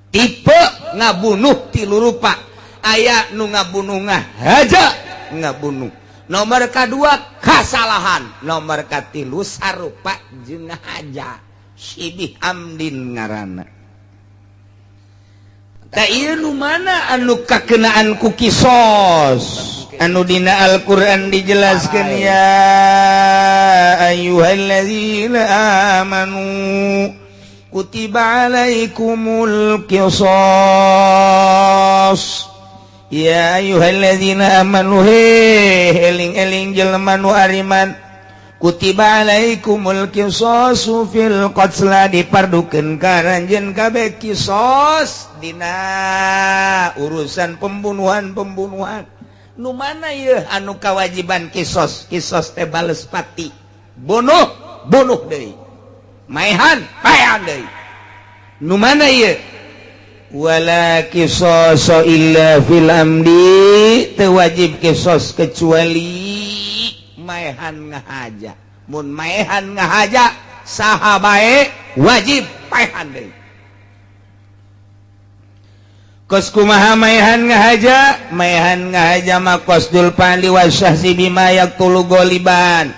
tipe ngabunuh, tilu rupa. Aya nu ngabunuh ngahaja ngabunuh, nomor kedua kasalahan, nomor katilu sarupa jeung ngahaja, sibih amdin ngaranna. Tak ieu nu mana anu kakenaan ku kisos anu dina Al-Qur'an dijelaskeun, ya ayyuhalladzina amanu kutiba alaikumul qisas. Ya ayyuhalladzina amanu, he eling-eling jelema nu ariman, kutiba alaikumul qisasu fil qatla, dipardukeun ka aranjeun kabeh kisos dina urusan pembunuhan-pembunuhan. Nu mana yeuh anu kawajiban kisos? Kisos teh bales pati, bunuh bunuh deui, maehan maehan deui. Nu mana yeuh? Wala qisasa illa fil amdi, teu wajib kisos kecuali maehan ngahaja. Mun maehan ngahaja, saha bae wajib paehan deui. Kos kumaha maehan ngahaja? Maehan ngahaja mah qasdul fa'li wasyahsi bima yaqtulu goliban,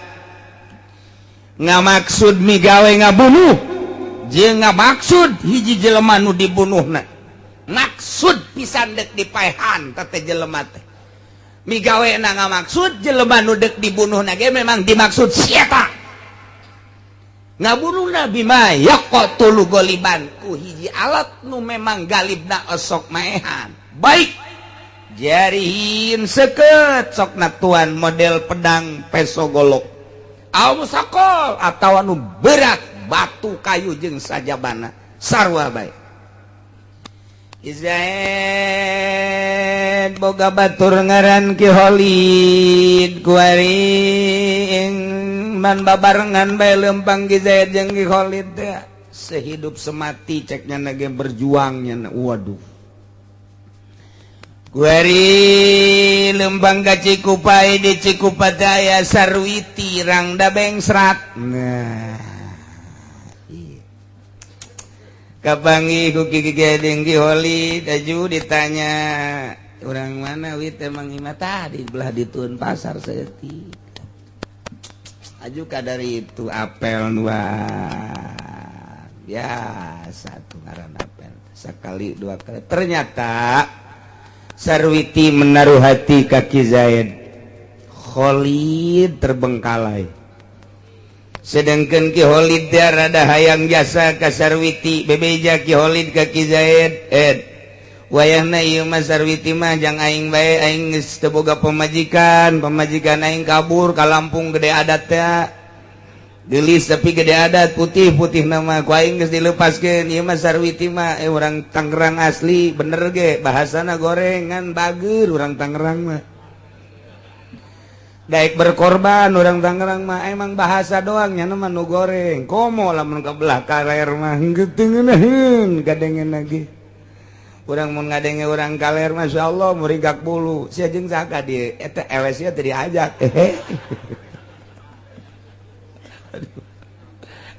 ngamaksud migawe ngabunuh jeung ngamaksud hiji jelema nu dibunuhna, maksud pisan dek dipaehan. Teh jelema teh migawe na ngamaksud jelema nu dek dibunuhna ge memang dimaksud siapa ngabunuhna, bima yaqtulu goliban, ku hiji alat nu memang galibna osok maehan, baik jarihin seket sok tuan model pedang, peso, golok, aw musakol atau anu berat, batu, kayu jeung sajabana, sarua bae. Zaid boga batur ngaran Ki Khalid. Kuari man babarengan bae lempang Ki Zaid jeung Ki Khalid teh, sehidup semati ceknya nage berjuangnya. Waduh, kuari lempang ka Cikupai. Di Cikupai aya Sarwiti Rangda Bengsrat. Nah, kapanggih ku Ki Gedeng, Ki Khalid. Aju ditanya, "Orang mana wit?" "Emang ima tadi belah ditun pasar seeti." Aju kadari itu apel luar biasa tuh ngaran apel sekali dua kali. Ternyata Sarwiti menaruh hati ka Ki Zaid. Khalid terbengkalai, sedangkan Ki Khalid rada hayang jasa ka Sarwiti. Bebeja Ki Khalid ka Ki Zaid, "Ed, wayahna ieu mah Sarwiti mah jang aing bae. Aing geus teu boga pamajikan, pamajikan aing kabur ka Lampung, gede adat teh, geulis tapi gede adat, putih-putih nama. Ku aing geus dilepaskeun. Ieu mah Sarwiti mah urang Tangerang asli, bener ge bahasana gorengan, bager urang Tangerang mah, daek berkorban orang Tangerang mah. Emang bahasa doang nya mah nu goreng. Komo lamun ke belah kaler mah ngeuteungeun kadengen lagi. Urang mun ngadenge urang kaler, Masya Allah, muringkak bulu sia. Jeung saka di eta ewes sia teu diajak, aduh,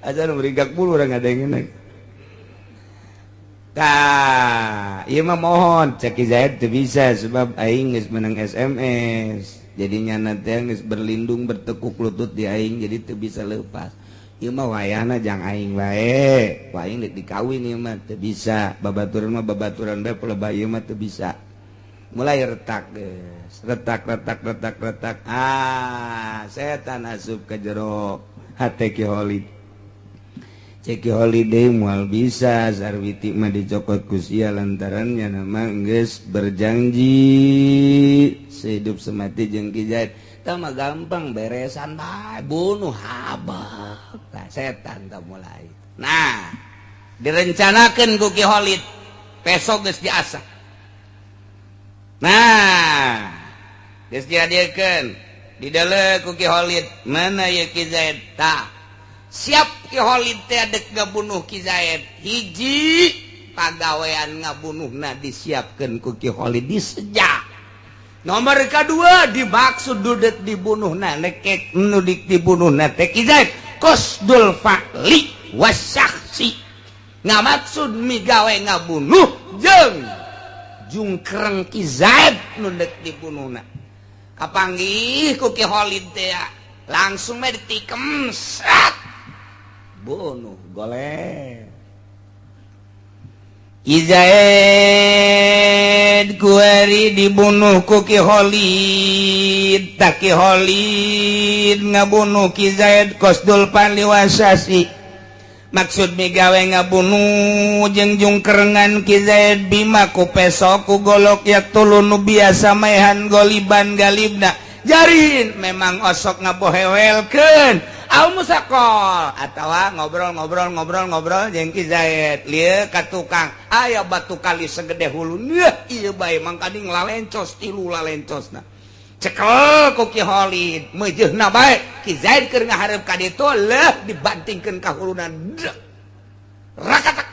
aja muringkak bulu urang ngadenge lagi. Tah, ieu mah mohon," cek Zaid, "teu bisa sebab aing geus menang SMS, jadinya nanti geus berlindung, bertekuk lutut di aing, jadi teu bisa lepas. Ieu mah wayahna jang aing bae. Ku aing dek dikawin. Ieu mah teu bisa, babaturan mah babaturan bae, pelebah ieu mah teu bisa." Mulai retak geus, retak, retak, retak, retak. Ah, setan asup ke jero hate Ki Khalid. Cek Ki Khalid, "Moal bisa Sarwiti mah dicokot ku sia lantarannya nama geus berjanji sehidup semati jeung Ki Zaid. Tah mah gampang, beresan bae, bunuh habak." Tah, setan tah mulai. Nah, direncanakeun ku Ki Khalid, peso geus diasah. Nah, geus dihadirkeun di dalam ku Ki Khalid, "Mana ya Ki Zaid?" Tah, siap Ki Khalid teh dek ngabunuh Ki Zaid. Hiji pagawean ngabunuhna disiapkeun ku Ki Khalid, disejak. Nomor kedua, dimaksud dudek dibunuhna nekek nu dibunuhna teh Ki Zaid, qasdul fa'li wasyakhsi, ngamaksud migawe ngabunuh jeung jungkreng Ki Zaid nu dek dibunuhna. Kapanggih ku Ki Khalid teh, langsung mah ditikem, sat, bunuh golek. Ki Zaid kuari dibunuh ku Ki Khalid. Tak, Ki Khalid ngabunuh Ki Zaid qasdul fa'li wasasi, maksud migawe ngabunuh jeung jungkerengan Ki Zaid, bima ku peso, ku golok, yaqtulu nu biasa maehan, goliban galibna, jarin memang osok ngabohewelkeun, aw musakol atawa ngobrol-ngobrol, ngobrol-ngobrol jeung Ki Zaid. Lieu ka tukang aya batu kali segede hulu. Ieu ieu bae mangkading lalencos tilu lalencosna. Cekel ku Ki Khalid, meujeuhna bae. Ki Zaid keur ngahareup ka ditu, leuh, dibantingkeun ka huluna, rakatak.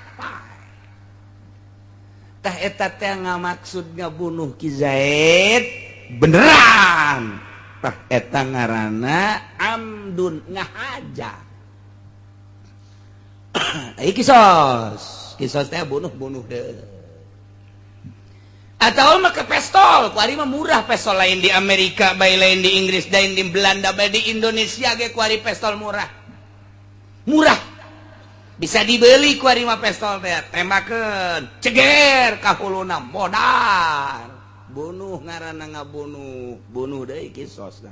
Tah, eta teh ngamaksud ngabunuh Ki Zaid beneran. Tah, eta ngaranna amdun, ngahaja. Ai kisos, kisos teh bunuh-bunuh deh atau make pistol. Kuari mah murah pistol, lain di Amerika bae, lain di Inggris, lain di Belanda bae, di Indonesia ge kuari pistol murah murah, bisa dibeli. Kuari mah pistol teh tembakeun, ceger ka huluna, modar. Bunuh ngaranna ngabunuh, bunuh deui, kisos.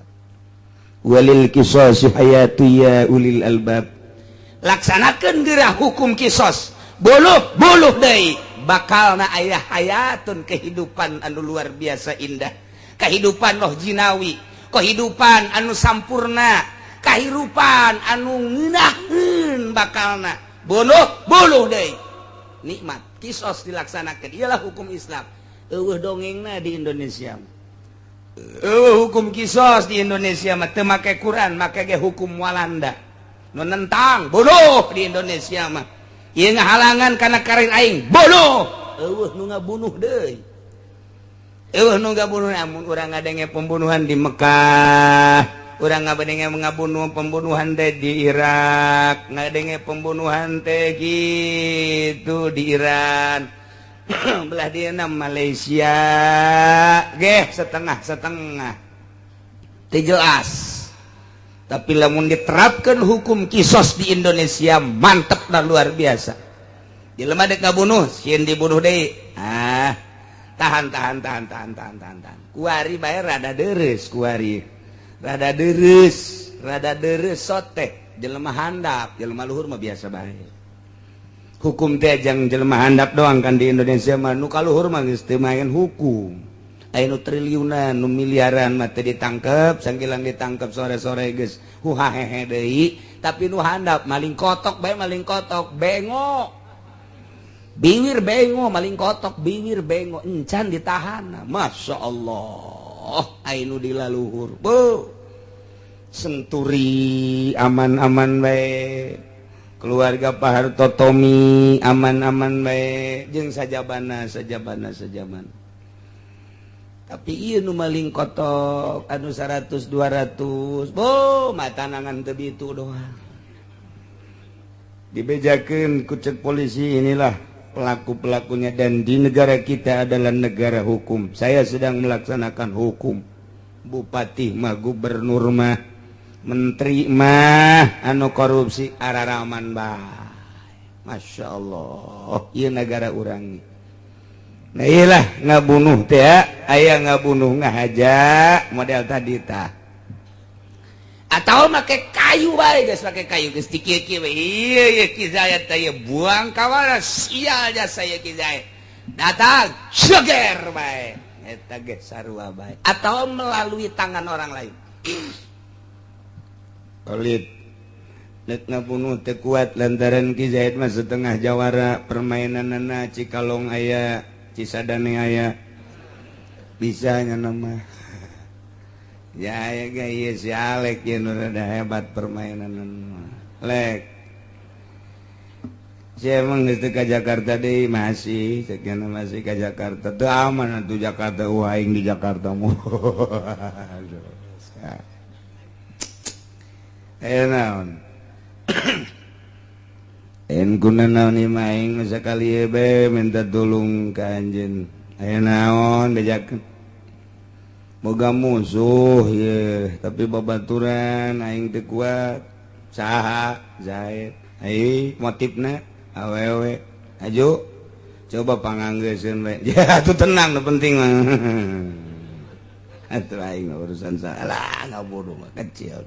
Walil qisasi hayatu ya ulil albab. Laksanakeun geura hukum kisos, bunuh, bunuh deui, bakal na aya hayatun, kehidupan anu luar biasa indah, kehidupan roh jinawi, kehidupan anu sampurna, kehidupan anu ngeunaheun bakalna. Bunuh, bunuh deui, nikmat. Kisos dilaksanakan, ialah hukum Islam. Euweuh dongengna di Indonesia. Euweuh hukum kisos di Indonesia mah, teu make Quran, make ge hukum Walanda. Nu nentang, bunuh. Di Indonesia mah ieu ngahalangan kana karir aing, bunuh. Euweuh nu ngabunuh deui, euweuh nu ngabunuh. Amun urang ngadenge pembunuhan di Mekah, urang ngadenge ngabunuh, pembunuhan teh di Irak, ngadenge pembunuhan teh gitu di Iran, belah di Malaysia geh setengah setengah teu jelas. Tapi lamun diterapkan hukum kisos di Indonesia, mantep dan luar biasa. Jelema dek ngabunuh, sieun dibunuh deui. Ah, tahan, tahan, tahan, tahan, tahan, tahan, tahan. Kuari bae rada deres, kuari rada deres, rada deres sote jelema handap. Jelema luhur mah biasa bae. Hukum teh jang jelema handap doang kan di Indonesia mah. Nu kaluhur mah geus teu main hukum. Aya nu triliunan, nu miliaran mah teu ditangkep, sanggilang ditangkep sore-sore geus huhahehe deui. Tapi nu handap maling kotok bae, maling kotok bengo, bingir bengo, maling kotok bingir bengo, encan ditahan. Masya Allah, aya nu di laluhur bu Senturi aman-aman bae, keluarga Pak Harto Tommy aman-aman bae jeung sajabana, sajabana, sajabana. Tapi ieu nu maling kotok anu 100 200 bo matanangan teu itu doang dibejakeun ku cek polisi, inilah pelaku-pelakunya dan di negara kita adalah negara hukum, saya sedang melaksanakan hukum. Bupati mah, gubernur mah, menteri mah anu korupsi araraman bae. Masya Allah, ieu negara urang. Nah, iyalah, ngabunuh teh aya ngabunuh ngahaja model tadi tah atau make kayu bae geus, make kayu geus dikieu-kieu we. Ieu ieu Ki Zaid teh ieu buang ka mana sial jasa ieu. Ki Zaid datang, seger bae, eta ge sarua bae atau melalui tangan orang lain. Pelit. Nek ngabunuh teu kuat lantaran Ki Zaid mah setengah jawara permainanana. Cikalong aya, Cisadane aya, bisanya nama ya ya ga si Alek ya, nu rada hebat permainan lek. Si emang geus teu ka Jakarta deui, masih sekian masih ka Jakarta. Teu aman atuh Jakarta. Wah, aing di Jakarta mu. Aduh. Eh, naon? En kuna naon ieu mah? Aing sakali be minta tulung ka anjeun. Aya naon? Bejakeun. Boga musuh ye, tapi babaturan aing teu kuat. Saha? Zaid. Ai motifna? Awewe. Aju coba panganggeuskeun we. Ya atuh tenang, nu penting mah. Atuh aing urusan salah ngabodoh mah kecil.